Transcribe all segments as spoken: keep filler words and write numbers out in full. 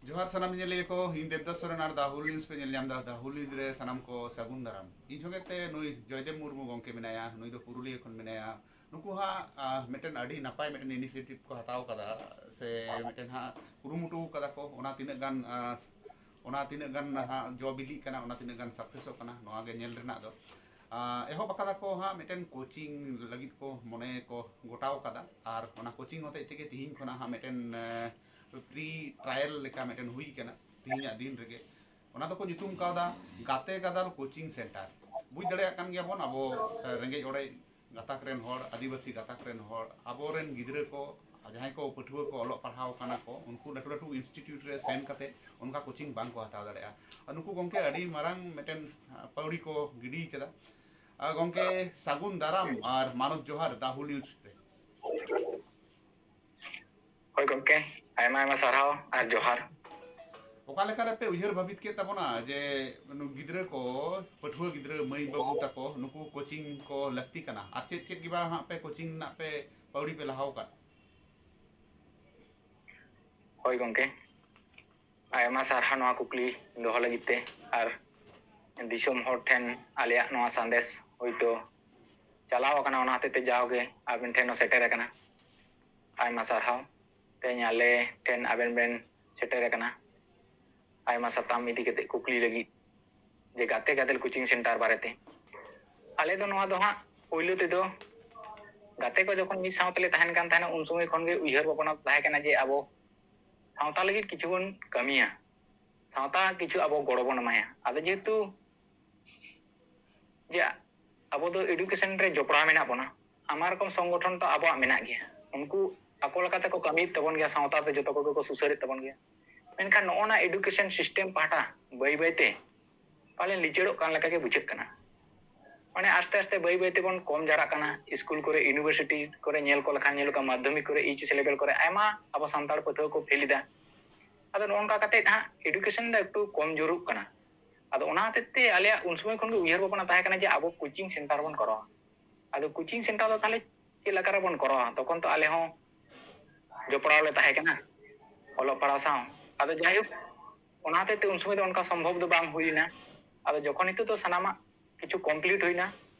ᱡᱚᱦᱟᱨ ᱥᱟᱱᱟᱢ ᱧᱮᱧᱮᱞᱤᱭᱟᱹ ᱠᱚ, ᱤᱧ ᱫᱮᱵᱫᱟᱥ ᱥᱚᱨᱮᱱ ᱟᱨ ᱫᱟ ᱦᱩᱞ ᱱᱤᱭᱩᱡᱽ ᱯᱮ ᱧᱮᱞ ᱧᱟᱢ ᱮᱫᱟ᱾ ᱫᱟ ᱦᱩᱞ ᱱᱤᱭᱩᱡᱽ ᱨᱮ ᱥᱟᱱᱟᱢ ᱠᱚ ᱥᱟᱹᱜᱩᱱ ᱫᱟᱨᱟᱢ᱾ ᱤᱧ ᱥᱚᱸᱜᱮ ᱛᱮ ᱱᱩᱭ ᱡᱚᱭᱫᱮᱵ ᱢᱩᱨᱢᱩ ᱜᱚᱢᱠᱮ ᱢᱮᱱᱟᱭᱟ, ᱱᱩᱭ ᱫᱚ ᱯᱩᱨᱩᱞᱤᱭᱟᱹ ᱠᱷᱚᱱ ᱢᱮᱱᱟᱭᱟ᱾ ᱱᱩᱠᱩ ᱦᱟᱸᱜ, ᱟᱦ, ᱢᱤᱫᱴᱮᱱ ᱟᱹᱰᱤ ᱱᱟᱯᱟᱭ ᱢᱤᱫᱴᱮᱱ initiative ᱠᱚ ᱦᱟᱛᱟᱣ ᱠᱟᱫᱟ, ᱥᱮ ᱢᱤᱫᱴᱮᱱ ᱦᱟᱸᱜ ᱠᱩᱨᱩᱢᱩᱴᱩ ᱠᱟᱫᱟ ᱠᱚ᱾ ᱚᱱᱟ ᱛᱤᱱᱟᱹᱜ ᱜᱟᱱ, ᱟᱦ, ᱚᱱᱟ ᱛᱤᱱᱟᱹᱜ ᱜᱟᱱ ᱦᱟᱸᱜ ᱡᱚ ᱵᱤᱞᱤᱜ ᱠᱟᱱᱟ, ᱚᱱᱟ ᱛᱤᱱᱟᱹᱜ ᱜᱟᱱ ᱥᱟᱠᱥᱮᱥᱚᱜ ᱠᱟᱱᱟ, ᱱᱚᱣᱟ ᱜᱮ ᱧᱮᱞ ᱨᱮᱱᱟᱜ ᱫᱚ᱾ ᱟᱦ, ᱮᱦᱚᱵ ᱟᱠᱟᱫᱟ ᱠᱚ ᱦᱟᱸᱜ ᱢᱤᱫᱴᱮᱱ ᱠᱳᱪᱤᱝ ᱞᱟᱹᱜᱤᱫ ᱠᱚ ᱢᱚᱱᱮ ᱠᱚ ᱜᱚᱴᱟᱣ ᱠᱟᱫᱟ, ᱟᱨ ᱚᱱᱟ ᱠᱳᱪᱤᱝ ᱦᱚᱛᱮᱡ ᱛᱮᱜᱮ ᱛᱤᱦᱤᱧ ᱠᱷᱚᱱᱟᱜ ᱦᱟᱸᱜ ᱢᱤᱫᱴᱮᱱ, ᱟᱦ, ᱯᱨᱤ ᱴᱨᱟᱭᱟᱞ ᱞᱮᱠᱟ ᱢᱤᱫᱴᱮᱱ ᱦᱩᱭ ᱠᱟᱱᱟ ᱛᱤᱦᱤᱧᱟᱜ ᱫᱤᱱ ᱨᱮᱜᱮ᱾ ᱚᱱᱟ ᱫᱚᱠᱚ ᱧᱩᱛᱩᱢ ᱠᱟᱣᱫᱟ ᱜᱟᱛᱮ ᱜᱟᱫᱟᱞ ᱠᱳᱪᱤᱝ ᱥᱮᱱᱴᱟᱨ᱾ ᱵᱩᱡᱽ ᱫᱟᱲᱮᱭᱟᱜ ᱠᱟᱱ ᱜᱮᱭᱟᱵᱚᱱ, ᱟᱵᱚ, ᱮ, ᱨᱮᱸᱜᱮᱡ ᱚᱨᱮᱡ ᱜᱟᱛᱟᱠ ᱨᱮᱱ ᱦᱚᱲ, ᱟᱹᱫᱤᱵᱟᱹᱥᱤ ᱜᱟᱛᱟᱠ ᱨᱮᱱ ᱦᱚᱲ, ᱟᱵᱚᱨᱮᱱ ᱜᱤᱫᱽᱨᱟᱹ ᱠᱚ, ᱡᱟᱦᱟᱸᱭ ᱠᱚ ᱯᱟᱹᱴᱷᱩᱣᱟᱹ ᱠᱚ ᱚᱞᱚᱜ ᱯᱟᱲᱦᱟᱣ ᱠᱟᱱᱟ ᱠᱚ, ᱩᱱᱠᱩ ᱞᱟᱹᱴᱩ ᱞᱟᱹᱴᱩ ᱤᱱᱥᱴᱤᱴᱤᱭᱩᱴ ᱨᱮ ᱥᱮᱱ ᱠᱟᱛᱮ ᱚᱱᱠᱟ ᱠᱳᱪᱤᱝ ᱵᱟᱝ ᱠᱚ ᱦᱟᱛᱟᱣ ᱫᱟᱲᱮᱭᱟᱜᱼᱟ᱾ ᱟᱨ ᱱᱩᱠᱩ ᱜᱚᱢᱠᱮ ᱟᱹᱰᱤ ᱢᱟᱨᱟᱝ ᱢᱤᱫᱴᱮᱱ, ᱟ, ᱯᱟᱹᱣᱲᱤ ᱠᱚ ᱜᱤᱰᱤ ᱠᱟᱫᱟ᱾ ᱟ, ᱜᱚᱢᱠᱮ, ᱥᱟᱹᱜᱩᱱ ᱫᱟᱨᱟᱢ ᱟᱨ ᱢᱟᱱᱚᱛ ᱡᱚᱦᱟᱨ ᱫᱟ ᱦᱩᱞ ᱱᱤᱭᱩᱡᱽ ᱨᱮ᱾ ᱦᱳᱭ ᱜᱚᱢᱠᱮ, ᱟᱭᱢᱟ ᱟᱭᱢᱟ ᱥᱟᱨᱦᱟᱣ ᱟᱨ ᱡᱚᱦᱟᱨ᱾ ᱚᱠᱟ ᱞᱮᱠᱟ ᱨᱮᱯᱮ ᱩᱭᱦᱟᱹᱨ ᱵᱷᱟᱹᱵᱤᱛ ᱠᱮᱫ ᱛᱟᱵᱚᱱᱟ ᱡᱮ ᱱᱩ ᱜᱤᱫᱽᱨᱟᱹ ᱠᱚ, ᱯᱟᱹᱴᱷᱩᱣᱟᱹ ᱜᱤᱫᱽᱨᱟᱹ ᱢᱟᱹᱭ ᱵᱟᱹᱵᱩ ᱛᱟᱠᱚ ᱱᱩᱠᱩ ᱠᱳᱪᱤᱝ ᱠᱚ ᱞᱟᱹᱠᱛᱤ ᱠᱟᱱᱟ, ᱟᱨ ᱪᱮᱫ ᱪᱮᱫ ᱜᱮ ᱵᱟᱝ ᱦᱟᱸᱜ ᱯᱮ ᱠᱳᱪᱤᱝ ᱨᱮᱱᱟᱜ ᱯᱮ ᱯᱟᱹᱣᱲᱤ ᱯᱮ ᱞᱟᱦᱟᱣ ᱟᱠᱟᱫ? ᱦᱳᱭ ᱜᱚᱢᱠᱮ, ᱟᱭᱢᱟ ᱥᱟᱨᱦᱟᱣ ᱱᱚᱣᱟ ᱠᱩᱠᱞᱤ ᱫᱚᱦᱚ ᱞᱟᱹᱜᱤᱫ ᱛᱮ᱾ ᱟᱨ ᱫᱤᱥᱚᱢ ᱦᱚᱲ ᱴᱷᱮᱱ ᱟᱞᱮᱭᱟᱜ ᱱᱚᱣᱟ ᱥᱟᱸᱫᱮᱥ ᱦᱳᱭᱛᱳ ᱪᱟᱞᱟᱣ ᱟᱠᱟᱱᱟ, ᱚᱱᱟ ᱦᱚᱛᱮᱡ ᱛᱮ ᱡᱟᱣᱜᱮ ᱟᱵᱮᱱ ᱴᱷᱮᱱ ᱦᱚᱸ ᱥᱮᱴᱮᱨ ᱟᱠᱟᱱᱟ᱾ ᱟᱭᱢᱟ ᱥᱟᱨᱦᱟᱣ᱾ ᱛᱮᱦᱮᱧ ᱟᱞᱮ ᱴᱷᱮᱱ ᱟᱵᱮᱱ ᱵᱮᱱ ᱥᱮᱴᱮᱨ ᱟᱠᱟᱱᱟ ᱟᱭᱢᱟ ᱥᱟᱛᱟᱢ ᱤᱫᱤ ᱠᱟᱛᱮ ᱠᱩᱠᱞᱤ ᱞᱟᱹᱜᱤᱫ, ᱡᱮ ᱜᱟᱛᱮ ᱜᱟᱫᱮᱞ ᱠᱳᱪᱤᱝ ᱥᱮᱱᱴᱟᱨ ᱵᱟᱨᱮᱛᱮ᱾ ᱟᱞᱮ ᱫᱚ ᱱᱚᱣᱟ ᱫᱚ ᱦᱟᱸᱜ ᱯᱳᱭᱞᱳ ᱛᱮᱫᱚ ᱜᱟᱛᱮ ᱠᱚ ᱡᱚᱠᱷᱚᱱ ᱢᱤᱫ ᱥᱟᱶ ᱛᱮᱞᱮ ᱛᱟᱦᱮᱱ ᱠᱟᱱ ᱛᱟᱦᱮᱱᱟ, ᱩᱱ ᱥᱚᱢᱚᱭ ᱠᱷᱚᱱ ᱜᱮ ᱩᱭᱦᱟᱹᱨ ᱵᱷᱟᱵᱽᱱᱟ ᱛᱟᱦᱮᱸ ᱠᱟᱱᱟ ᱡᱮ ᱟᱵᱚ ᱥᱟᱶᱛᱟ ᱞᱟᱹᱜᱤᱫ ᱠᱤᱪᱷᱩ ᱵᱚᱱ ᱠᱟᱹᱢᱤᱭᱟ, ᱥᱟᱶᱛᱟ ᱠᱤᱪᱷᱩ ᱟᱵᱚ ᱜᱚᱲᱚ ᱵᱚᱱ ᱮᱢᱟᱭᱟ᱾ ᱟᱫᱚ ᱡᱮᱦᱮᱛᱩ ᱡᱮ ᱟᱵᱚ ᱫᱚ ᱮᱰᱩᱠᱮᱥᱚᱱ ᱨᱮ ᱡᱚᱯᱲᱟᱣ ᱢᱮᱱᱟᱜ ᱵᱚᱱᱟ, ᱟᱭᱢᱟ ᱨᱚᱠᱚᱢ ᱥᱚᱝᱜᱚᱴᱷᱚᱱ ᱛᱚ ᱟᱵᱚᱣᱟᱜ ᱢᱮᱱᱟᱜ ᱜᱮᱭᱟ, ᱩᱱᱠᱩ ᱟᱠᱚ ᱞᱮᱠᱟ ᱛᱮᱠᱚ ᱠᱟᱹᱢᱤᱭᱮᱫ ᱛᱟᱵᱚᱱ ᱜᱮᱭᱟ, ᱥᱟᱶᱛᱟ ᱫᱚ ᱡᱚᱛᱚ ᱠᱚᱜᱮ ᱠᱚ ᱥᱩᱥᱟᱹᱨᱮᱫ ᱛᱟᱵᱚᱱ ᱜᱮᱭᱟ᱾ ᱢᱮᱱᱠᱷᱟᱱ ᱱᱚᱜᱼᱚ ᱱᱟ ᱮᱰᱩᱠᱮᱥᱚᱱ ᱥᱤᱥᱴᱮᱢ ᱯᱟᱦᱴᱟ ᱵᱟᱹᱭ ᱵᱟᱹᱭᱛᱮ ᱯᱟᱞᱮᱱ ᱞᱤᱪᱟᱹᱲᱚᱜ ᱠᱟᱱ ᱞᱮᱠᱟ ᱜᱮ ᱵᱩᱡᱷᱟᱹᱜ ᱠᱟᱱᱟ᱾ ᱢᱟᱱᱮ ᱟᱥᱛᱮ ᱟᱥᱛᱮ ᱵᱟᱹᱭ ᱵᱟᱹᱭ ᱛᱮᱵᱚᱱ ᱠᱚᱢ ᱡᱟᱣᱨᱟᱜ ᱠᱟᱱᱟ᱾ ᱥᱠᱩᱞ ᱠᱚᱨᱮ, ᱤᱭᱩᱱᱤᱵᱷᱟᱨᱥᱤᱴᱤ ᱠᱚᱨᱮ ᱧᱮᱞ ᱠᱚ ᱞᱮᱠᱷᱟᱱ ᱧᱮᱞᱚᱜ ᱠᱟᱱᱟ, ᱢᱟᱫᱽᱫᱷᱚᱢᱤᱠ ᱠᱚᱨᱮ, ᱮᱭᱤᱪ ᱮᱥ ᱞᱮᱵᱮᱞ ᱠᱚᱨᱮ ᱟᱭᱢᱟ ᱟᱵᱚ ᱥᱟᱱᱛᱟᱲ ᱯᱟᱹᱴᱷᱩᱣᱟᱹ ᱠᱚ ᱯᱷᱮᱞ ᱮᱫᱟ᱾ ᱟᱫᱚ ᱱᱚᱜᱼᱚ ᱱᱚᱝᱠᱟ ᱠᱟᱛᱮᱫ ᱦᱟᱸᱜ ᱮᱰᱩᱠᱮᱥᱚᱱ ᱫᱚ ᱮᱠᱴᱩ ᱠᱚᱢ ᱡᱳᱨᱚᱜ ᱠᱟᱱᱟ᱾ ᱟᱫᱚ ᱚᱱᱟ ᱦᱚᱛᱮᱡ ᱛᱮ ᱟᱞᱮᱭᱟᱜ ᱩᱱ ᱥᱚᱢᱚᱭ ᱠᱷᱚᱱ ᱜᱮ ᱩᱭᱦᱟᱹᱨ ᱵᱷᱟᱵᱽᱱᱟ ᱛᱟᱦᱮᱸ ᱠᱟᱱᱟ ᱡᱮ ᱟᱵᱚ ᱠᱳᱪᱤᱝ ᱥᱮᱱᱴᱟᱨ ᱵᱚᱱ ᱠᱚᱨᱟᱣᱟ᱾ ᱟᱫᱚ ᱠᱳᱪᱤᱝ ᱥᱮᱱᱴᱟᱨ ᱫᱚ ᱛᱟᱦᱚᱞᱮ ᱪᱮᱫ ᱞᱮᱠᱟ ᱨᱮᱵᱚᱱ ᱠᱚᱨᱟᱣᱟ? ᱛᱚᱠᱷᱚᱱ ᱛᱚ ᱟᱞᱮ ᱦᱚᱸ ᱡᱚᱯᱲᱟᱣ ᱞᱮ ᱛᱟᱦᱮᱸ ᱠᱟᱱᱟ ᱚᱞᱚᱜ ᱯᱟᱲᱦᱟᱣ ᱥᱟᱶ᱾ ᱟᱫᱚ ᱡᱟᱭᱦᱳᱠ, ᱚᱱᱟ ᱦᱚᱛᱮᱡ ᱛᱮ ᱩᱱ ᱥᱚᱢᱚᱭ ᱫᱚ ᱚᱱᱠᱟ ᱥᱚᱢᱵᱷᱚᱵ ᱫᱚ ᱵᱟᱝ ᱦᱩᱭ ᱞᱮᱱᱟ᱾ ᱟᱫᱚ ᱡᱚᱠᱷᱚᱱ ᱱᱤᱛᱚᱜ ᱫᱚ ᱥᱟᱱᱟᱢᱟᱜ ᱠᱤᱪᱷᱩ complete ᱦᱩᱭᱱᱟ,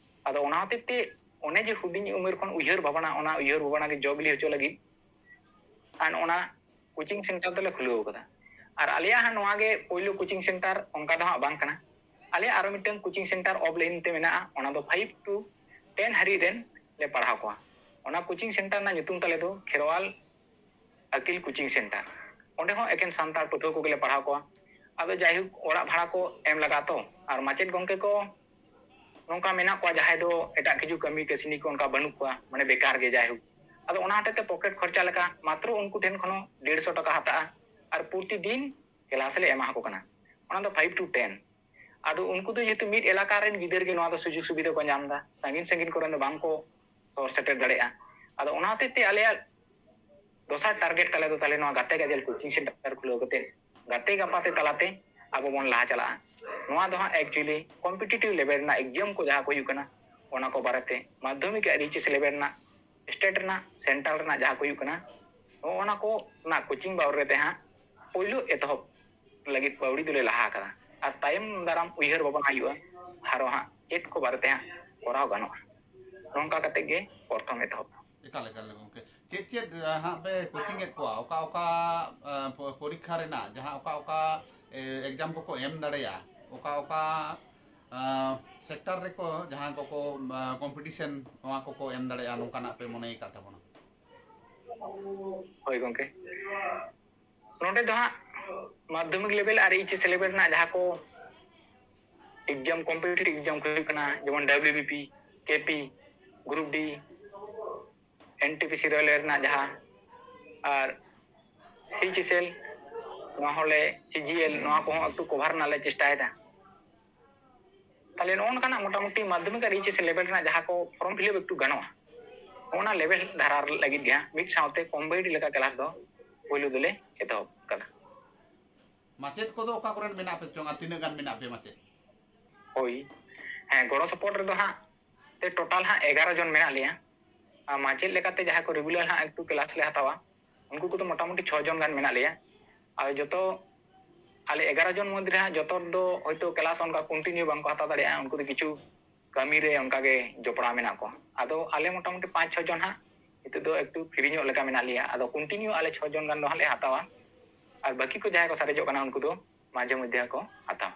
ᱟᱫᱚ ᱚᱱᱟ ᱦᱚᱛᱮᱡ ᱛᱮ ᱚᱱᱮ ᱡᱮ ᱦᱩᱰᱤᱧ ᱩᱢᱮᱨ ᱠᱷᱚᱱ ᱩᱭᱦᱟᱹᱨ ᱵᱷᱟᱵᱽᱱᱟ, ᱚᱱᱟ ᱩᱭᱦᱟᱹᱨ ᱵᱷᱟᱵᱽᱱᱟ ᱜᱮ ᱡᱚ ᱵᱤᱞᱤ ᱦᱚᱪᱚ ᱞᱟᱹᱜᱤᱫ ᱟᱨ ᱚᱱᱟ coaching center ᱫᱚᱞᱮ ᱠᱷᱩᱞᱟᱹᱣ ᱠᱟᱫᱟ᱾ ᱟᱨ ᱟᱞᱮᱭᱟᱜ ᱦᱟᱸᱜ ᱱᱚᱣᱟ ᱜᱮ ᱯᱳᱭᱞᱳ coaching center ᱚᱱᱠᱟ ᱫᱚ ᱦᱟᱸᱜ ᱵᱟᱝ ᱠᱟᱱᱟ᱾ ᱟᱞᱮᱭᱟᱜ ᱟᱨᱚ ᱢᱤᱫᱴᱟᱝ coaching center offline ᱛᱮ ᱢᱮᱱᱟᱜᱼᱟ, ᱚᱱᱟ ᱫᱚ five to ten ᱦᱟᱹᱨᱤᱡ ᱨᱮᱱ ᱞᱮ ᱯᱟᱲᱦᱟᱣ ᱠᱚᱣᱟ᱾ ᱚᱱᱟ coaching center ᱨᱮᱱᱟᱜ ᱧᱩᱛᱩᱢ ᱛᱟᱞᱮ ᱫᱚ ᱠᱷᱮᱨᱣᱟᱞ ᱟᱹᱠᱤᱞ coaching center᱾ ᱚᱸᱰᱮ ᱦᱚᱸ ᱮᱠᱮᱱ ᱥᱟᱱᱛᱟᱲ ᱯᱟᱹᱴᱷᱩᱣᱟᱹ ᱠᱚᱜᱮᱞᱮ ᱯᱟᱲᱦᱟᱣ ᱠᱚᱣᱟ᱾ ᱟᱫᱚ ᱡᱟᱭᱦᱳᱠ, ᱚᱲᱟᱜ ᱵᱷᱟᱲᱟ ᱠᱚ ᱮᱢ ᱞᱟᱜᱟᱜᱼᱟ ᱛᱚ, ᱟᱨ ᱢᱟᱪᱮᱫ ᱜᱚᱢᱠᱮ ᱠᱚ ᱱᱚᱝᱠᱟ ᱢᱮᱱᱟᱜ ᱠᱚᱣᱟ ᱡᱟᱦᱟᱸᱭ ᱫᱚ ᱮᱴᱟᱜ ᱠᱤᱪᱷᱩ ᱠᱟᱹᱢᱤ ᱠᱟᱹᱥᱱᱤ ᱠᱚ ᱚᱱᱠᱟ ᱵᱟᱹᱱᱩᱜ ᱠᱚᱣᱟ, ᱢᱟᱱᱮ ᱵᱮᱠᱟᱨ ᱜᱮ᱾ ᱡᱟᱭᱦᱳᱠ, ᱟᱫᱚ ᱚᱱᱟ ᱦᱚᱛᱮᱡ ᱛᱮ ᱯᱚᱠᱮᱴ ᱠᱷᱚᱨᱪᱟ ᱞᱮᱠᱟ ᱢᱟᱛᱨᱚ ᱩᱱᱠᱩ ᱴᱷᱮᱱ ᱠᱷᱚᱱ ᱦᱚᱸ ᱰᱮᱲᱥᱚ ᱴᱟᱠᱟ ᱦᱟᱛᱟᱜᱼᱟ, ᱟᱨ ᱯᱨᱚᱛᱤᱫᱤᱱ ᱠᱮᱞᱟᱥ ᱞᱮ ᱮᱢᱟ ᱠᱚ ᱠᱟᱱᱟ᱾ ᱚᱱᱟ ᱫᱚ five to ten᱾ ᱟᱫᱚ ᱩᱱᱠᱩ ᱫᱚ ᱡᱮᱦᱮᱛᱩ ᱢᱤᱫ ᱮᱞᱟᱠᱟ ᱨᱮᱱ ᱜᱤᱫᱟᱹᱨ ᱜᱮ ᱱᱚᱣᱟ ᱫᱚ ᱥᱩᱡᱳᱜᱽ ᱥᱩᱵᱤᱫᱷᱟ ᱠᱚ ᱧᱟᱢ ᱮᱫᱟ, ᱥᱟᱺᱜᱤᱧ ᱥᱟᱺᱜᱤᱧ ᱠᱚᱨᱮᱱ ᱫᱚ ᱵᱟᱝ ᱠᱚ ᱥᱚᱦᱚᱨ ᱥᱮᱴᱮᱨ ᱫᱟᱲᱮᱭᱟᱜᱼᱟ᱾ ᱟᱫᱚ ᱚᱱᱟ ᱦᱚᱛᱮᱡ ᱛᱮ ᱟᱞᱮᱭᱟᱜ ᱫᱚᱥᱟᱨ target ᱛᱟᱞᱮ ᱫᱚ ᱛᱟᱦᱞᱮ ᱱᱚᱣᱟ ᱜᱟᱛᱮ ᱜᱟᱫᱮᱞ coaching center ᱠᱷᱩᱞᱟᱹᱣ ᱠᱟᱛᱮ ᱜᱟᱛᱮ ᱜᱟᱯᱟᱛᱮ ᱛᱟᱞᱟᱛᱮ ᱟᱵᱚ ᱵᱚᱱ ᱞᱟᱦᱟ ᱪᱟᱞᱟᱜᱼᱟ᱾ ᱱᱚᱣᱟ ᱫᱚ ᱦᱟᱸᱜ actually competitive level ᱨᱮᱱᱟᱜ exam ᱠᱚ ᱡᱟᱦᱟᱸ ᱠᱚ ᱦᱩᱭᱩᱜ ᱠᱟᱱᱟ, ᱚᱱᱟ ᱠᱚ ᱵᱟᱨᱮᱛᱮ, ᱢᱟᱫᱽᱫᱷᱚᱢᱤᱠ ᱟᱨ H S level ᱨᱮᱱᱟᱜ, state ᱨᱮᱱᱟᱜ, central ᱨᱮᱱᱟᱜ ᱡᱟᱦᱟᱸ ᱠᱚ ᱦᱩᱭᱩᱜ ᱠᱟᱱᱟ, ᱱᱚᱜᱼᱚ ᱱᱟ ᱠᱚ ᱨᱮᱱᱟᱜ coaching ᱵᱟᱵᱚᱫ ᱨᱮ ᱦᱟᱸᱜ ᱯᱳᱭᱞᱳ ᱮᱛᱚᱦᱚᱵ ᱞᱟᱹᱜᱤᱫ ᱯᱟᱹᱣᱲᱤ ᱫᱚᱞᱮ ᱞᱟᱦᱟ ᱟᱠᱟᱫᱟ᱾ ᱟᱨ ᱛᱟᱭᱚᱢ ᱫᱟᱨᱟᱢ ᱩᱭᱦᱟᱹᱨ ᱵᱷᱟᱵᱽᱱᱟ ᱦᱩᱭᱩᱜᱼᱟ, ᱟᱨᱚ ᱦᱟᱸᱜ ᱪᱮᱫ ᱠᱚ ᱵᱟᱨᱮᱛᱮ ᱦᱟᱸᱜ ᱠᱚᱨᱟᱣ ᱜᱟᱱᱚᱜᱼᱟ᱾ ᱱᱚᱝᱠᱟ ᱠᱟᱛᱮ ᱜᱮ ᱯᱨᱚᱛᱷᱚᱢ ᱮᱛᱚᱦᱚᱵ᱾ ᱮᱠᱟᱞ, ᱮᱠᱟᱞ ᱜᱚᱢᱠᱮ᱾ ᱪᱮᱫ ᱪᱮᱫ, ᱟᱸ, ᱦᱟᱸᱜ ᱯᱮ coaching ᱮᱫ ᱠᱚᱣᱟ? ᱚᱠᱟ ᱚᱠᱟ, ᱟᱸ, ᱯᱚ-, ᱯᱚᱨᱤᱠᱠᱷᱟ ᱨᱮᱱᱟᱜ ᱡᱟᱦᱟᱸ ᱚᱠᱟ ᱚᱠᱟ, ᱮ, exam ᱠᱚᱠᱚ ᱮᱢ ᱫᱟᱲᱮᱭᱟᱜᱼᱟ, ᱚᱠᱟ ᱚᱠᱟ, ᱟᱸ, sector ᱨᱮᱠᱚ ᱡᱟᱦᱟᱸ ᱠᱚᱠᱚ, ᱟᱸ, competition ᱱᱚᱣᱟ ᱠᱚᱠᱚ ᱮᱢ ᱫᱟᱲᱮᱭᱟᱜᱼᱟ, ᱱᱚᱝᱠᱟᱱᱟᱜ ᱯᱮ ᱢᱚᱱᱮ ᱟᱠᱟᱫ ᱛᱟᱵᱚᱱᱟ? ᱦᱳᱭ ᱜᱚᱢᱠᱮ, ᱱᱚᱰᱮ ᱫᱚ ᱦᱟᱸᱜ ᱢᱟᱫᱽᱫᱷᱚᱢᱤᱠ level ᱟᱨ H S level ᱨᱮᱱᱟᱜ ᱡᱟᱦᱟᱸ ᱠᱚ exam, competitive exam ᱠᱚ ᱦᱩᱭᱩᱜ ᱠᱟᱱᱟ, ᱡᱮᱢᱚᱱ W B P, K P, Group D, N T P C railway ᱨᱮᱱᱟᱜ ᱡᱟᱦᱟᱸ, ᱟᱨ C H S L, ᱱᱚᱣᱟ ᱦᱚᱸᱞᱮ, C G L, ᱱᱚᱣᱟ ᱠᱚᱦᱚᱸ ᱮᱠᱴᱩ cover ᱨᱮᱱᱟᱜ ᱞᱮ ᱪᱮᱥᱴᱟᱭᱮᱫᱟ᱾ ᱛᱟᱦᱞᱮ ᱱᱚᱜᱼᱚ ᱱᱚᱝᱠᱟᱱᱟᱜ ᱢᱚᱴᱟᱢᱩᱴᱤ ᱢᱟᱫᱽᱫᱷᱚᱢᱤᱠ ᱟᱨ H S level ᱨᱮᱱᱟᱜ ᱡᱟᱦᱟᱸ ᱠᱚ form fill up ᱮᱠᱴᱩ ᱜᱟᱱᱚᱜᱼᱟ, ᱚᱱᱟ level ᱫᱷᱟᱨᱟ ᱞᱟᱹᱜᱤᱫ ᱜᱮ ᱦᱟᱸᱜ ᱢᱤᱫ ᱥᱟᱶᱛᱮ combined ᱞᱮᱠᱟ class ᱫᱚ ᱯᱳᱭᱞᱳ ᱫᱚᱞᱮ ᱮᱛᱚᱦᱚᱵ ᱠᱟᱫᱟ᱾ ᱢᱟᱪᱮᱫ ᱠᱚᱫᱚ ᱚᱠᱟ ᱠᱚᱨᱮᱱ ᱢᱮᱱᱟᱜ ᱯᱮ ᱪᱚᱝ ᱟᱨ ᱛᱤᱱᱟᱹᱜ ᱜᱟᱱ ᱢᱮᱱᱟᱜ ᱯᱮ ᱢᱟᱪᱮᱫ? ᱦᱳᱭ, ᱦᱮᱸ, ᱜᱚᱲᱚ ᱥᱚᱯᱚᱦᱚᱫ ᱨᱮᱫᱚ ᱦᱟᱸᱜ ᱛᱮ total ᱦᱟᱸᱜ ᱮᱜᱟᱨᱚ ᱡᱚᱱ ᱢᱮᱱᱟᱜ ᱞᱮᱭᱟ᱾ ᱟᱨ ᱢᱟᱪᱮᱫ ᱞᱮᱠᱟᱛᱮ ᱡᱟᱦᱟᱸᱭ ᱠᱚ regular ᱦᱟᱸᱜ ᱮᱠᱴᱩ class ᱞᱮ ᱦᱟᱛᱟᱣᱟ, ᱩᱱᱠᱩ ᱠᱚᱫᱚ ᱢᱚᱴᱟᱢᱩᱴᱤ ᱪᱷᱚ ᱡᱚᱱ ᱜᱟᱱ ᱢᱮᱱᱟᱜ ᱞᱮᱭᱟ᱾ ᱟᱫᱚ ᱡᱚᱛᱚ ᱟᱞᱮ ᱮᱜᱟᱨᱚ ᱡᱚᱱ ᱢᱚᱫᱽᱫᱷᱮ ᱨᱮ ᱦᱟᱸᱜ ᱡᱚᱛᱚ ᱫᱚ ᱦᱚᱭᱛᱳ ᱠᱞᱟᱥ ᱚᱱᱠᱟ ᱠᱚᱱᱴᱤᱱᱤᱭᱩ ᱵᱟᱝᱠᱚ ᱦᱟᱛᱟᱣ ᱫᱟᱲᱮᱭᱟᱜᱼᱟ, ᱩᱱᱠᱩ ᱫᱚ ᱠᱤᱪᱷᱩ ᱠᱟᱹᱢᱤ ᱨᱮ ᱚᱱᱠᱟ ᱜᱮ ᱡᱚᱯᱲᱟᱣ ᱢᱮᱱᱟᱜ ᱠᱚᱣᱟ᱾ ᱟᱫᱚ ᱟᱞᱮ ᱢᱚᱴᱟᱢᱩᱴᱤ ᱯᱟᱸᱪ ᱪᱷᱚ ᱡᱚᱱ ᱦᱟᱸᱜ ᱱᱤᱛᱚᱜ ᱫᱚ ᱮᱠᱴᱩ ᱯᱷᱤᱨᱤ ᱧᱚᱜ ᱞᱮᱠᱟ ᱢᱮᱱᱟᱜ ᱞᱮᱭᱟ᱾ ᱟᱫᱚ ᱠᱚᱱᱴᱤᱱᱤᱭᱩ ᱟᱞᱮ ᱪᱷᱚ ᱡᱚᱱ ᱜᱟᱱ ᱫᱚ ᱦᱟᱸᱜ ᱞᱮ ᱦᱟᱛᱟᱣᱟ, ᱟᱨ ᱵᱟᱹᱠᱤ ᱠᱚ ᱡᱟᱦᱟᱸᱭ ᱠᱚ ᱥᱟᱨᱮᱡᱚᱜ ᱠᱟᱱᱟ ᱩᱱᱠᱩ ᱫᱚ ᱢᱟᱡᱷᱮ ᱢᱚᱫᱽᱫᱷᱮ ᱠᱚ ᱦᱟᱛᱟᱣᱟ᱾